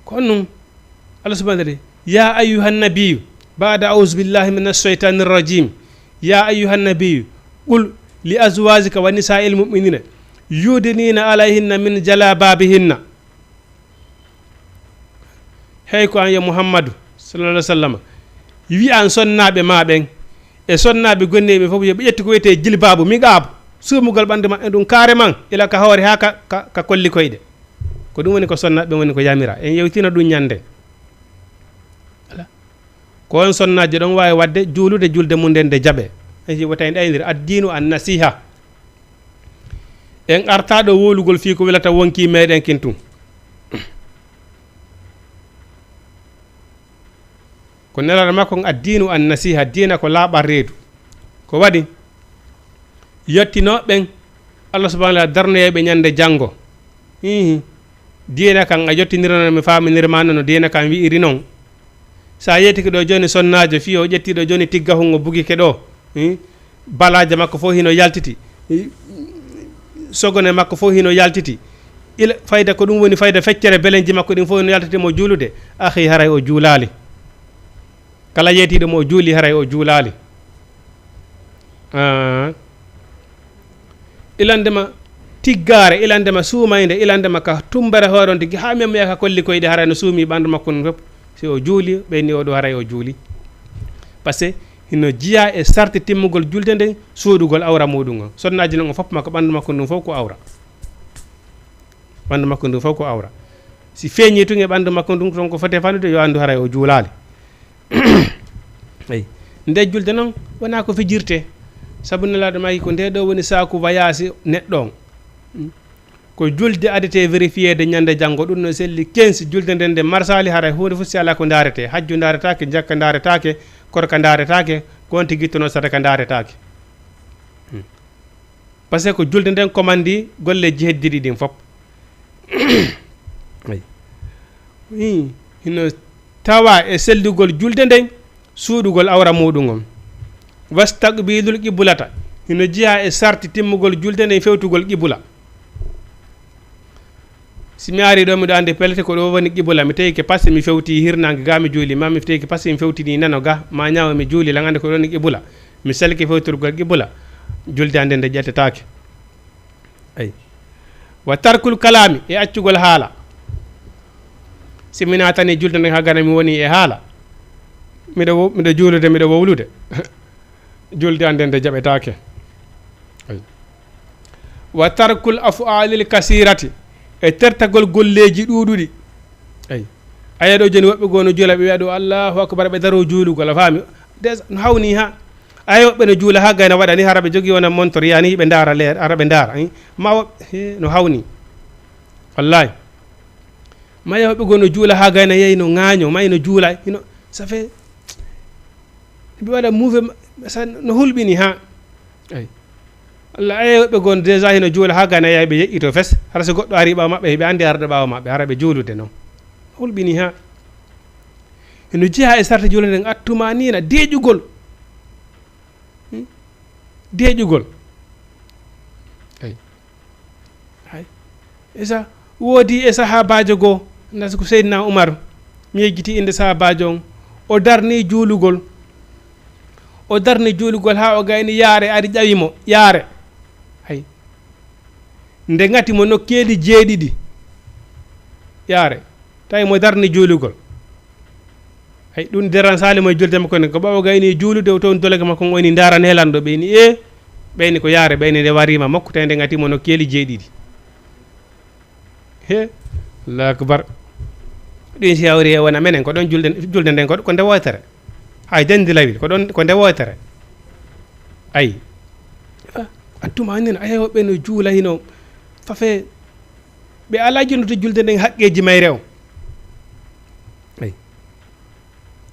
Ko on ɗum, Allah subhanahu wa taala, "Ya ayyuhan nabiyyu," ba'da a'udhu billahi minash shaitanir rajim. "Ya ayyuhan nabiyyu, qul li azwajika wa nisa'il mu'minina yudnina alayhinna min jalababihinna." Hey ko an yo Muhammadu sallallahu alaihi wasallam, wi an sonnaaɓe ma ɓen, e sonnaaɓe gonneeɓe fof, yo ɓe ƴettu ko wiyetee jilbaabu, niqaabu, suumugol ɓanndu maɓɓe ndun carrément, ila ka hoore haa ka, ka, ka kolli koyɗe. Ko ɗum woni ko sonnaaɓe woni ko yamira. En yewtino ɗum ñande. Voilà. Ko on sonnaajo ɗon waawi waɗde juulude julde mum nden nde jaɓe. En si wota en ɗaynir addiinu an nasiha. En artaa ɗo wowlugol fii ko welata wonkii meɗen kin tun. Ko nelaaɗo makko on addiinu an nasiha, diina ko laaɓal reedu. Ko waɗi? Yettinooɓe ɓen, Allah subhanahu wa taala darnoyay ɓe ñande janngo. Hihi. Diina kan a yottinirano mi faaminirma no diina kan wi'iri non. Sa yettike ɗo jooni sonnaajo fii o ƴetti ɗo jooni tiggahun o bugike ɗo. Hi? Balaaje makko fof hino yaltiti. Hi? Sogone makko fof hino yaltiti. Ila fayda ko ɗum woni fayda feccere belenji makko ɗin fof hino yaltiti mo juulude. Akhi, haray o juulaali. Kala yeetiiɗo mo o juuli, haray o juulaali. Ah. Ilandema tiggaare, ilandema suumaynde, ilandema ka tumbere hoore on tigi, haa memmoya ka kolli koyɗe, haray no suumi ɓandu makko ndun fof. Si o juuli, ɓeyni o ɗo, haray o juuli. Par ce que hino jiya e sarti timmugol julde nden, suuɗugol awra muɗum on. Sonnaaji non on fof makko, ɓandu makko ndun fof ko awra. Ɓandu makko ndun fof ko awra. Si feeñi tun e ɓandu makko ndun, ton ko foti fannude, yo anndu haray o juulaali. Eyi. Nde julde non, wonaa ko fijirte. Sabu Nelaaɗo maaki ko nde ɗo woni saaku wayaasi neɗɗo on. Ko julde adete vérifié de ñande janngo, ɗum no selli quinze, julde nden nde marsaali, haray huunde fof si alaa ko ndaarete. Hajju ndaaretaake, jakka ndaaretaake, korka ndaaretaake, ko on tigi gittono sadaka ndaaretaake. Hmm. Par ce que julde nden commandi golleeji heddiɗi ɗin fof. Eyi. Hi, hino tawa e sellugol julde nden, suuɗugol awra muɗum on. Wastaqbilul qiblata, hino jeyaa e sarti timmugol julde nden fewtugol qibla. Si mi ari ɗo, miɗo andi pelete ko ɗo woni qibla, mi tawi ke passe mi fewti hirnaange ga mi juuli, ma mi tawi ke passe mi fewtini nano ga, ma ñaawo mi juuli, lan andi ko ɗo woni qibla. Mi salke fewtirgol qibla, julde an nden nde ƴettetaake. Eyi. Wa tarkul kalaami, e accugol haala. Si mi naatani julde nden haa gana mi woni e haala, miɗo wo-, miɗo juulude, miɗo wowlude, julde an nden nde jaɓetaake. Eyi. Wa tarkul af'aalil kasiirati, e tertagol golleeji ɗuuɗuɗi. Eyi. A yiya ɗo jooni woɓɓe goo no juula, ɓe wiya ɗo, "Allahu akbar," ɓe daroo juulugol, a faami? Des-, no hawni ha. A yiya woɓɓe no juula ha gayna waɗa ni, hara ɓe jogii wona montor, yiya ni, ɓe ndaara leer, hara ɓe ndaara, eh? Ma woɓɓe, he, no hawni. Wallahi. Ma yiya woɓɓe goo no juula ha gayna yehi no ŋaaño, ma no juula, hino, ça fait, ɓe waɗa mouve, ma-, sa-, no hulɓini ha. Ay. Allah, ay, woɓɓe goo déjà hino juula ha gana yaay ɓe yeƴƴito fes. Hara so goɗɗo ari ɓaawo maɓɓe, ɓe andi arde ɓaawo maɓɓe, hara ɓe juulude non. Hulɓini ha. Hino jeyaa e sarti julde nden, attumanina, deeƴugol. Hmm? Deeƴugol. Ay. Ay. Esa, woodi e sahaabaajo goo, nasi ko Seydina Umar, mi yejjiti innde sahaabaajo on, o darni juulugol. O darni juulugol haa o gayni yaare ari ƴawi mo, yaare. Ay. Nde ngati mo nokkeeli jeeɗiɗi. Yaare. Tawi mo darni juulugol. Ay, ɗum deransaali mo e julde makko nden. Ko ɓawo gayni juulude, o toon dologe makko on, o ini ndaara nelanɗo, ɓeyni, "Ee." Ɓeyni ko yaare, ɓeyni nde wariima makko, tawi nde ngati mo nokkeeli jeeɗiɗi. He, Allahu akbar. Ɗum si hawri e wona menen, ko ɗon julde, julde nden ko, ko nde wootere. Hay dendi lawil, ko ɗon, ko nde wootere. Ay. Ah, attuma nen, ay, ɓe no juula hino fafe. Ɓe alaa jonnude julde nden haqqeeji mayre on. Ay.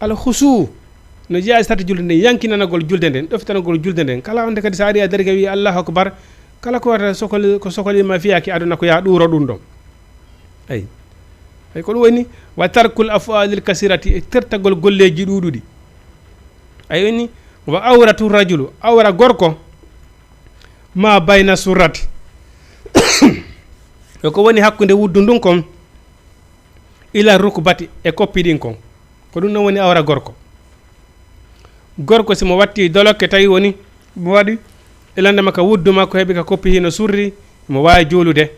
Al khusu no jeyaa e sarti julde nden, yankinanagol julde nden, ɗoftanagol julde nden. Kala onde kadi so ari a darike wi Allahu akbar, kala ko wata sokoli, ko sokoliima fiyaaki aduna ko yaa ɗuuro ɗum ɗon. Ay. Ay, ko ɗum woni wa tarkul af'alil kasirati, e tertagol golleeji ɗuuɗuɗi. Ay, woni wa awratu rajulu, awra gorko, ma bayna surrati. E ko woni hakkunde wuddu ndun kon, ila rukbati, e koppi ɗin kon. Ko ɗum ɗon woni awra gorko. Gorko, si mo watti dolokke, tawi woni mo waɗi ilande makka wuddu makko heɓi ka koppi hino surri, mo waawi juulude.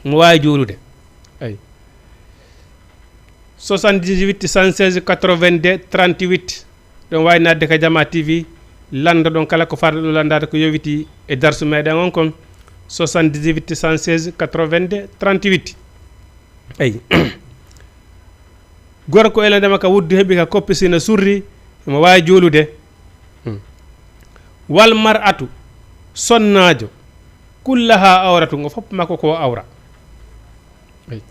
Mo waawi juulude. Ay. Soixante-dix-huit, cent seize, quatre-vingt-deux, trente-huit. Ɗon waawi naatde ka Jama T V, lanndoɗon kala ko farɗo ɗum lanndaade ko yowiti e darsu meɗen on kon, soixante-dix-huit, cent seize, quatre-vingt-deux, trente-huit. Eyi. Gorko ela ndema ka wuddu heɓi ka koppi sina surri, mo waawi juulude. Hmm. Wal mar'atu, sonnaajo, kullaha awratun, o fof makko ko awra. Eyi.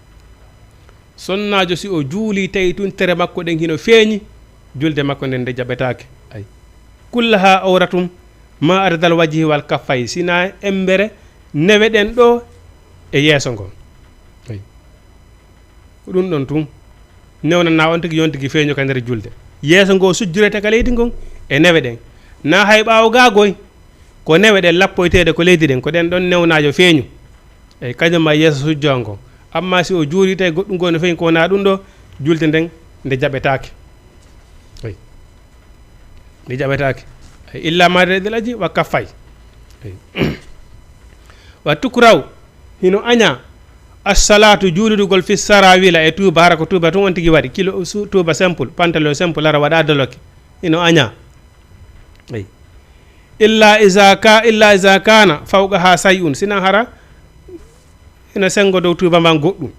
Sonnaajo, si o juuli, tawi tun tere makko ɗen hino feeñi, julde makko nden nde jaɓetaake. Ay. Kullaha awratum ma ardal wajhi wal kaffay, sina embere newe ɗen ɗo e yeeso ngon. Ay. Ko ɗum ɗon tun newnana on tigi yon tigi feeño ka nder julde. Yeeso ngo sujjurete ka leydi ngon e newe ɗen. Na hay ɓaawo gaagoy, ko newe ɗen lappoyteeɗe ko leydi ɗen, ko ɗen ɗon newnaajo feeñu. Eyi, kañum ma yeeso sujjo on kon. Amma si o juuli tawi goɗɗum goo no feeñi ko wonaa ɗum ɗo, julde nden nde jaɓetaake. Eyi. Nde jaɓetaake. Eyi, illa ma redil aji wa kaffay. Eyi. Wa tukraw, hino añaa, assalatu, juulidugol, fi sarawila, e tuuba, hara ko tuuba tun on tigi waɗi, kilo su-, tuuba simple, pantalon simple, hara waɗa doloke. Hino añaa. Eyi. Illa iza ka, illa iza kana fawqaha say'un, sina hara ina sengo dow tuuba man goɗɗum.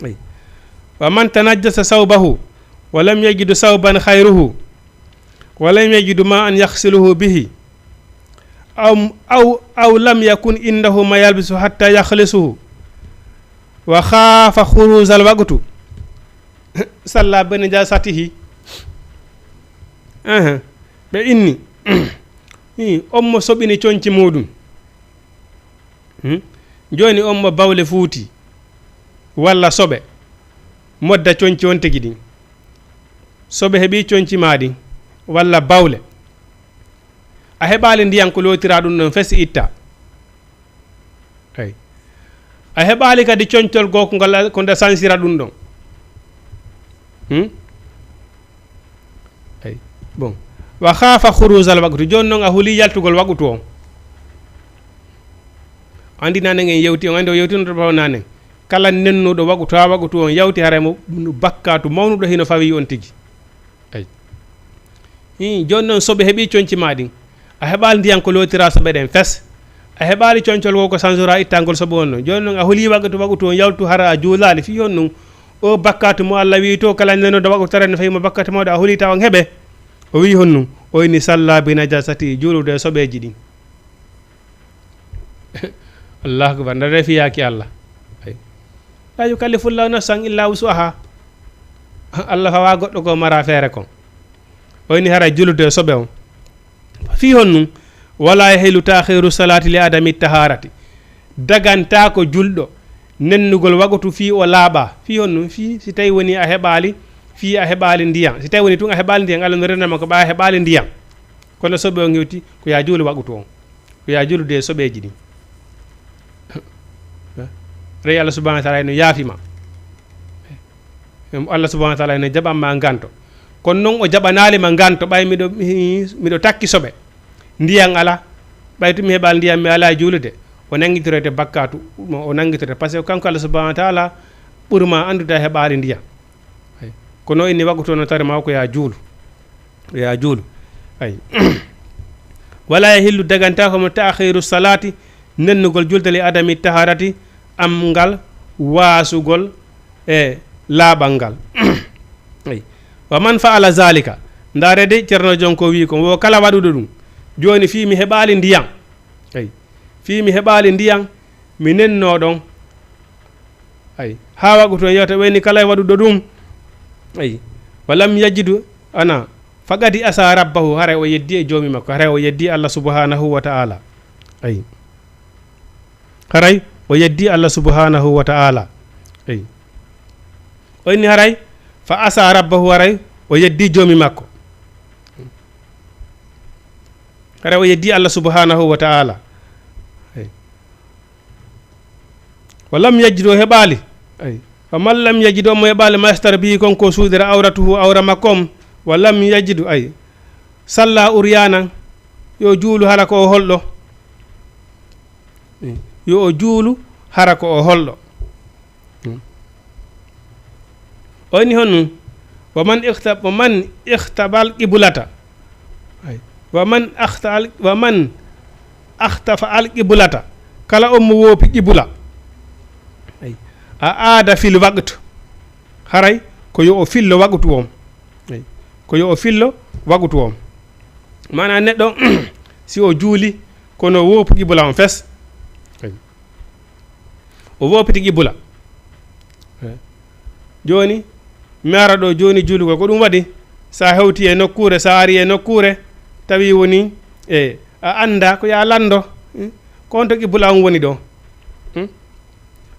Eyi. Wa man tanajjasa sawbahu wa lam yajidu sawban khayruhu wa lam yajidu ma an yaghsiluhu bihi aw, aw, aw lam yakun indahu ma yalbisu hatta yakhlisuhu wa khafa khuruzal waqtu salla bene ja satihi. Aha. Ɓe inni, "Ii, on mo soɓini conci muuɗum. Hmm? Jooni on mo bawle fuuti, walla soɓe, modda conci on tigi ɗin. Soɓe heɓi conci maa ɗin, walla bawle. A heɓaali ndiyan ko lootiraa ɗum ɗon fes itta." Eyi. A heɓaali kadi concol goo ko ngal, ko nde sansira ɗum ɗon. Hmm? Eyi. Bon. Wa khafa khuruzal waqtu. Jooni noon a huli yaltugol waqtu on. Anndi nanen en yewti, on anndi o yewtino to ɓawo nanen. Kala nennuɗo waqtu haa waqtu on yawti, haray mo bakkaatu mawnuɗo hino fawi on tigi. Eyi. Hii, jooni noon soɓe heɓi conci maa ɗin. A heɓaali ndiyan ko lootiraa soɓe ɗen fes. A heɓaali concol goo ko sansora ittangol soɓe on ɗon. Jooni noon a holi waqtu, waqtu on yawtu hara a juulaali fii honɗum. O bakkaatu mo Allah wi'i to kala nenoɗo waqtu tara no fawi mo bakkaatu mawɗo a holi ta on heɓe. O wi'i honɗum. O inni salla bi najasati juulude e soɓeeji ɗin. Allahu akbar, nda refi yaaki Allah. Ay. La yukallifullahu nafsan illa wusu'aha. Allah fawa goɗɗo ko mara feere kon. O ini hara julude e soɓe on. Fii honɗum, wala yahilu ta'khiru salati li adami taharati. Dagantaako julɗo nennugol waqtu fii o laaɓa. Fii honɗum, fii si tawi woni a heɓaali Fii a heɓaali ndiyan. Si tawi woni tun a heɓaali ndiyan, Allah no renama ko ɓay a heɓaali ndiyan. Kono soɓe on hewti, ko ya juulu waqutu on. Ko ya juulude e soɓeeji ɗin. Rey Allah subhanahu wa ta'ala eno yaafi ma. Allah subhanahu wa ta'ala eno jaɓan ma nganto. Kono non o jaɓanaali ma nganto, ɓay miɗo, miɗo takki soɓe. Ndiyan ala, ɓay tun mi heɓaali ndiyan, mi ala juulude. O nanngitoroyte bakkatu, o nanngitoroyte. Parce que kanko Allah subhanahu wa ta'ala ɓuri ma anndude a heɓaali ndiyan. Ay. Kono inni waqutu on no tari ma ko ya juulu. Ya juulu. Ay. Wala yahillu, dagantaako mo ta'khiru salati, nennugol julde li adami taharati, am ngal waasugol e laaɓal ngal. Ay. Wa man fa'ala zalika, ndaarede Ceerno Jonko wi ko wo kala waɗuɗo ɗum. Jooni fii mi heɓaali ndiyan. Ay. Fii mi heɓaali ndiyan, mi nenno ɗon. Ay. Haa waqutu on yewta ɓeyni kala e waɗuɗo ɗum. Ay. Wa lam yajidu ana. Faqadi asa rabbahu, haray o yeddi e joomi makko, haray o yeddi Allah subhanahu wa ta'ala. Ay. Haray o yeddi Allah subhanahu wa ta'ala. Ay. O inni haray fa asa rabbahu, haray o yeddi joomi makko. Haray o yeddi Allah subhanahu wa ta'ala. Ay. Wa lam yajid, o heɓaali. Ay. Wa man lam yajid, on mo heɓaali, ma yastar bihi, kon ko suudira awratuhu, awra makko on. Wa lam yajidu, ay. Salla uryanan, yo juulu hara ko o holɗo. Yo o juulu hara ko o holɗo. Hmm. O inni honɗum? Wa man ikhta-, wa man ikhtabal qiblata. Ay. Wa man akhta al-, wa man akhtafa al qiblata. Kala on mo woopi qibla. Ay. A aada fil waqt. Haray ko yo o fillo waqutu on. Ay. Ko yo o fillo waqutu on. Maana neɗɗo si o juuli kono woopu qibla on fes. Ay. O woopiti qibla. Eh. Jooni, mi ara ɗo jooni juulugol. Ko ɗum waɗi, sa hewti e nokkuure, sa ari e nokkuure, tawi woni, e, a annda ko ya lanndo. Hmm? Ko on to qibla on woni ɗo. Hmm?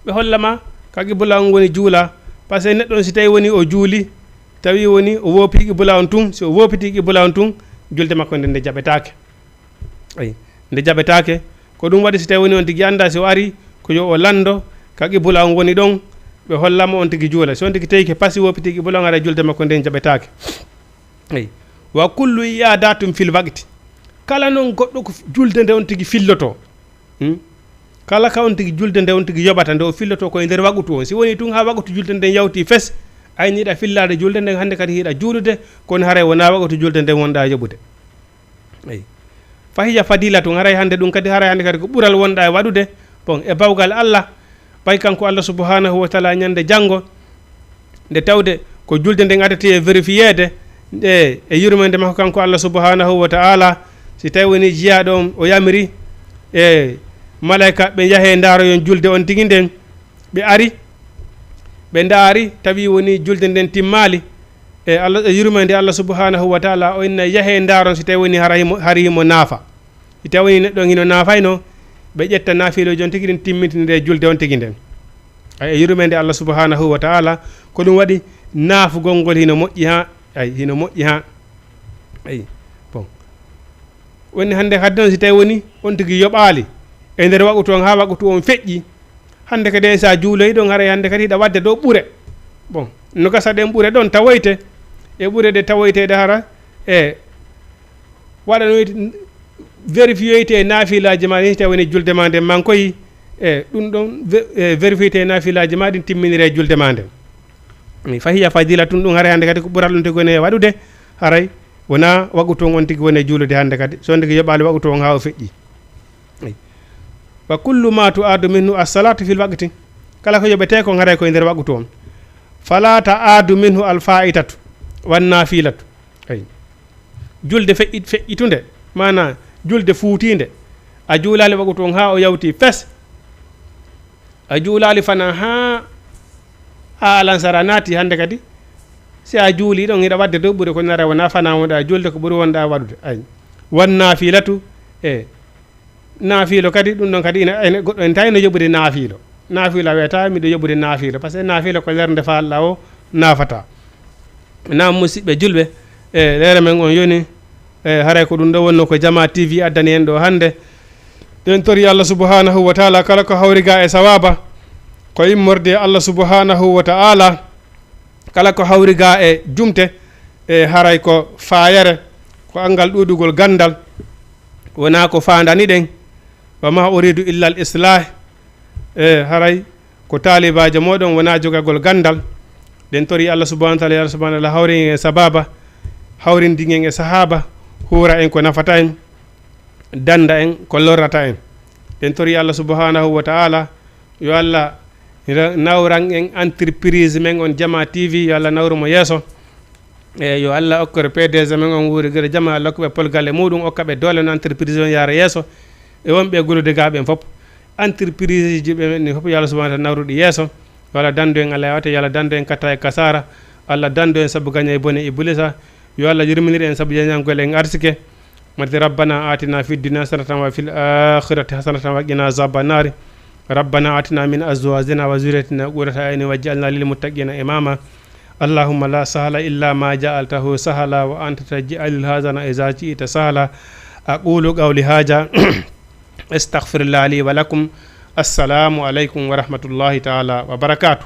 Ɓe holla ma ka qibla on woni juula. Parce que neɗɗo on si tawi woni o juuli, tawi woni o woopi qibla on tun, si o woopiti qibla on tun, julde makko nde nde jaɓetaake. Ayi, nde jaɓetaake. Ko ɗum waɗi si tawi woni on tigi annda si o ari, ko yo o lanndo ka qibla on woni ɗon, ɓe holla mo on tigi juula. Si on tigi tawi ke pasi woopiti qibla on, ara julde makko nden jaɓetaake. Ayi. Wa kullu i'adatum fil waqti. Kala non goɗɗo ko julde nde on tigi filloto. Hmm? Kala ka on tigi julde nde on tigi yoɓata, nde o filloto ko e nder waqutu on. Si woni tun haa waqutu julde nden yawti fes, ayniɗa fillaade julde nden hannde kadi hiɗa juulude, kono haray wonaa waqutu julde nden wonɗa yoɓude. Eyi. Fahiya fadilatun, haray hannde ɗum kadi, haray hannde kadi ko ɓural wonɗa e waɗude. Bon, e bawgal Allah, ɓay kanko Allah subhanahu wa ta'ala ñande janngo, nde tawde ko julde nden adati e vérifiyeede, nde e yurmeende makko kanko Allah subhanahu wa ta'ala, si tawi woni jiyaaɗo on o yamiri e malayka ɓe yahe ndaaroyon julde on tigi nden, ɓe ari, ɓe ndaari, tawi woni julde nden timmaali. E Allah, e yurmeende Allah subhanahu wa ta'ala, o inna yahe ndaaron si tawi woni hara himo, hari himo naafa. Si tawi woni neɗɗo on hino naafayno, ɓe ƴetta naafiilooji on tigi ɗin timmintinira e julde on tigi nden. Ay, e yurmeende Allah subhanahu wa ta'ala, ko ɗum waɗi naafugol ngol hino moƴƴi haa, ay, hino moƴƴi haa. Ay, bon. Woni hannde kadi noon si tawi woni on tigi yoɓaali e nder waqutu on haa waqutu on feƴƴi, hannde kadi sa juuloyi ɗon, haray hannde kadi hiɗa waɗde ɗo ɓure. Bon, no gasa ɗen ɓure ɗon tawoyte, e ɓure ɗe tawoyteeɗe hara, e waɗanoyte, vérifiyoyte e naafilaaji ma ɗin, si tawi woni julde ma nden mankoyi, e ɗum ɗon ve-, e vérifiyoyte e naafilaaji ma ɗin timminire e julde ma nden. Fahiya fadilatun, ɗum haray hannde kadi ko ɓural ɗum tigi woni e waɗude, haray wonaa waqutu on on tigi woni e juulude hannde kadi, so on tigi yoɓaali waqutu on haa o feƴƴi. Ay. Wa kullu ma tu'addu minhu as-salatu fil waqti. Kala ko yoɓetee kon haray ko e nder waqutu on. Fala ta'addu minhu al-fa'itatu wan nafilatu. Ay. Julde feƴƴi-, feƴƴitunde, maanaa julde fuutiinde. A juulaali waqutu on haa o yawti fes. A juulaali fanaa haa a alansara naati hannde kadi. Si a juulii ɗon, hiɗa waɗde dow ɓure ko nara wonaa fanaa wonɗa juulde ko ɓuri wonɗa waɗude. Ay. Wan naafilatu, e naafiilo kadi, ɗum ɗon kadi ina, ina goɗɗo ene tawi no yoɓude naafiilo. Naafiilo a wiyata miɗo yoɓude naafiilo, par ce que naafiilo ko lernde faalɗa o naafata. Naam, musidɓe julɓe, e leyre men on yoni, e haray ko ɗum ɗo wonno ko Jama T V addani en ɗo hannde. Ɗen tori Allah subhanahu wa taala kala ko hawri ga e sawaba, ko immorde e Allah subhanahu wa taala. Kala ko hawri ga e jumte, e haray ko fayere, ko anngal ɗuɗugol ganndal, wona ko fandani ɗen. Wa ma uridu illa al islah, e haray ko taalibaajo mooɗon wona jogagol ganndal. Ɗen tori Allah subhanahu wa taala, ya Allah subhanahu wa taala hawrin en e sababa, hawrindin en e sahaba, huura en ko nafata en, danda en ko lorrata en. Ɗen tori Allah subhanahu wa taala yo Allah ra-, nawran en entreprise men on Jama T V, yo Allah nawru mo yeeso. E yo Allah okkor P D G men on wuuri gere jama, Allah okkuɓe polgal e muɗum, okka ɓe doole no entreprise on yaara yeeso. E wonɓe e gulude ga ɓen fof, entreprise ji ɓe men ni fof, yo Allah subhanahu wa taala nawruɗi yeeso. Yo Allah dandu en Allah yawata, yo Allah dandu en katta e kasara. Allah dandu en sabu gaña e bone Iblisa. Yo Allah yurminir en sabu jañangol en arsike. Mati ربنا آتنا في الدنيا حسنة وفي الآخرة حسنة وقنا عذاب النار. ربنا آتنا من أزواجنا وذريتنا قرة أعين واجعلنا للمتقين إماما. اللهم لا سهل إلا ما جعلته سهلا وأنت تجعل الحزن إذا شئت سهلا. أقول قولي هذا أستغفر الله لي ولكم. السلام عليكم ورحمة الله تعالى وبركاته.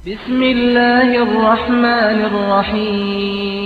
بسم الله الرحمن الرحيم.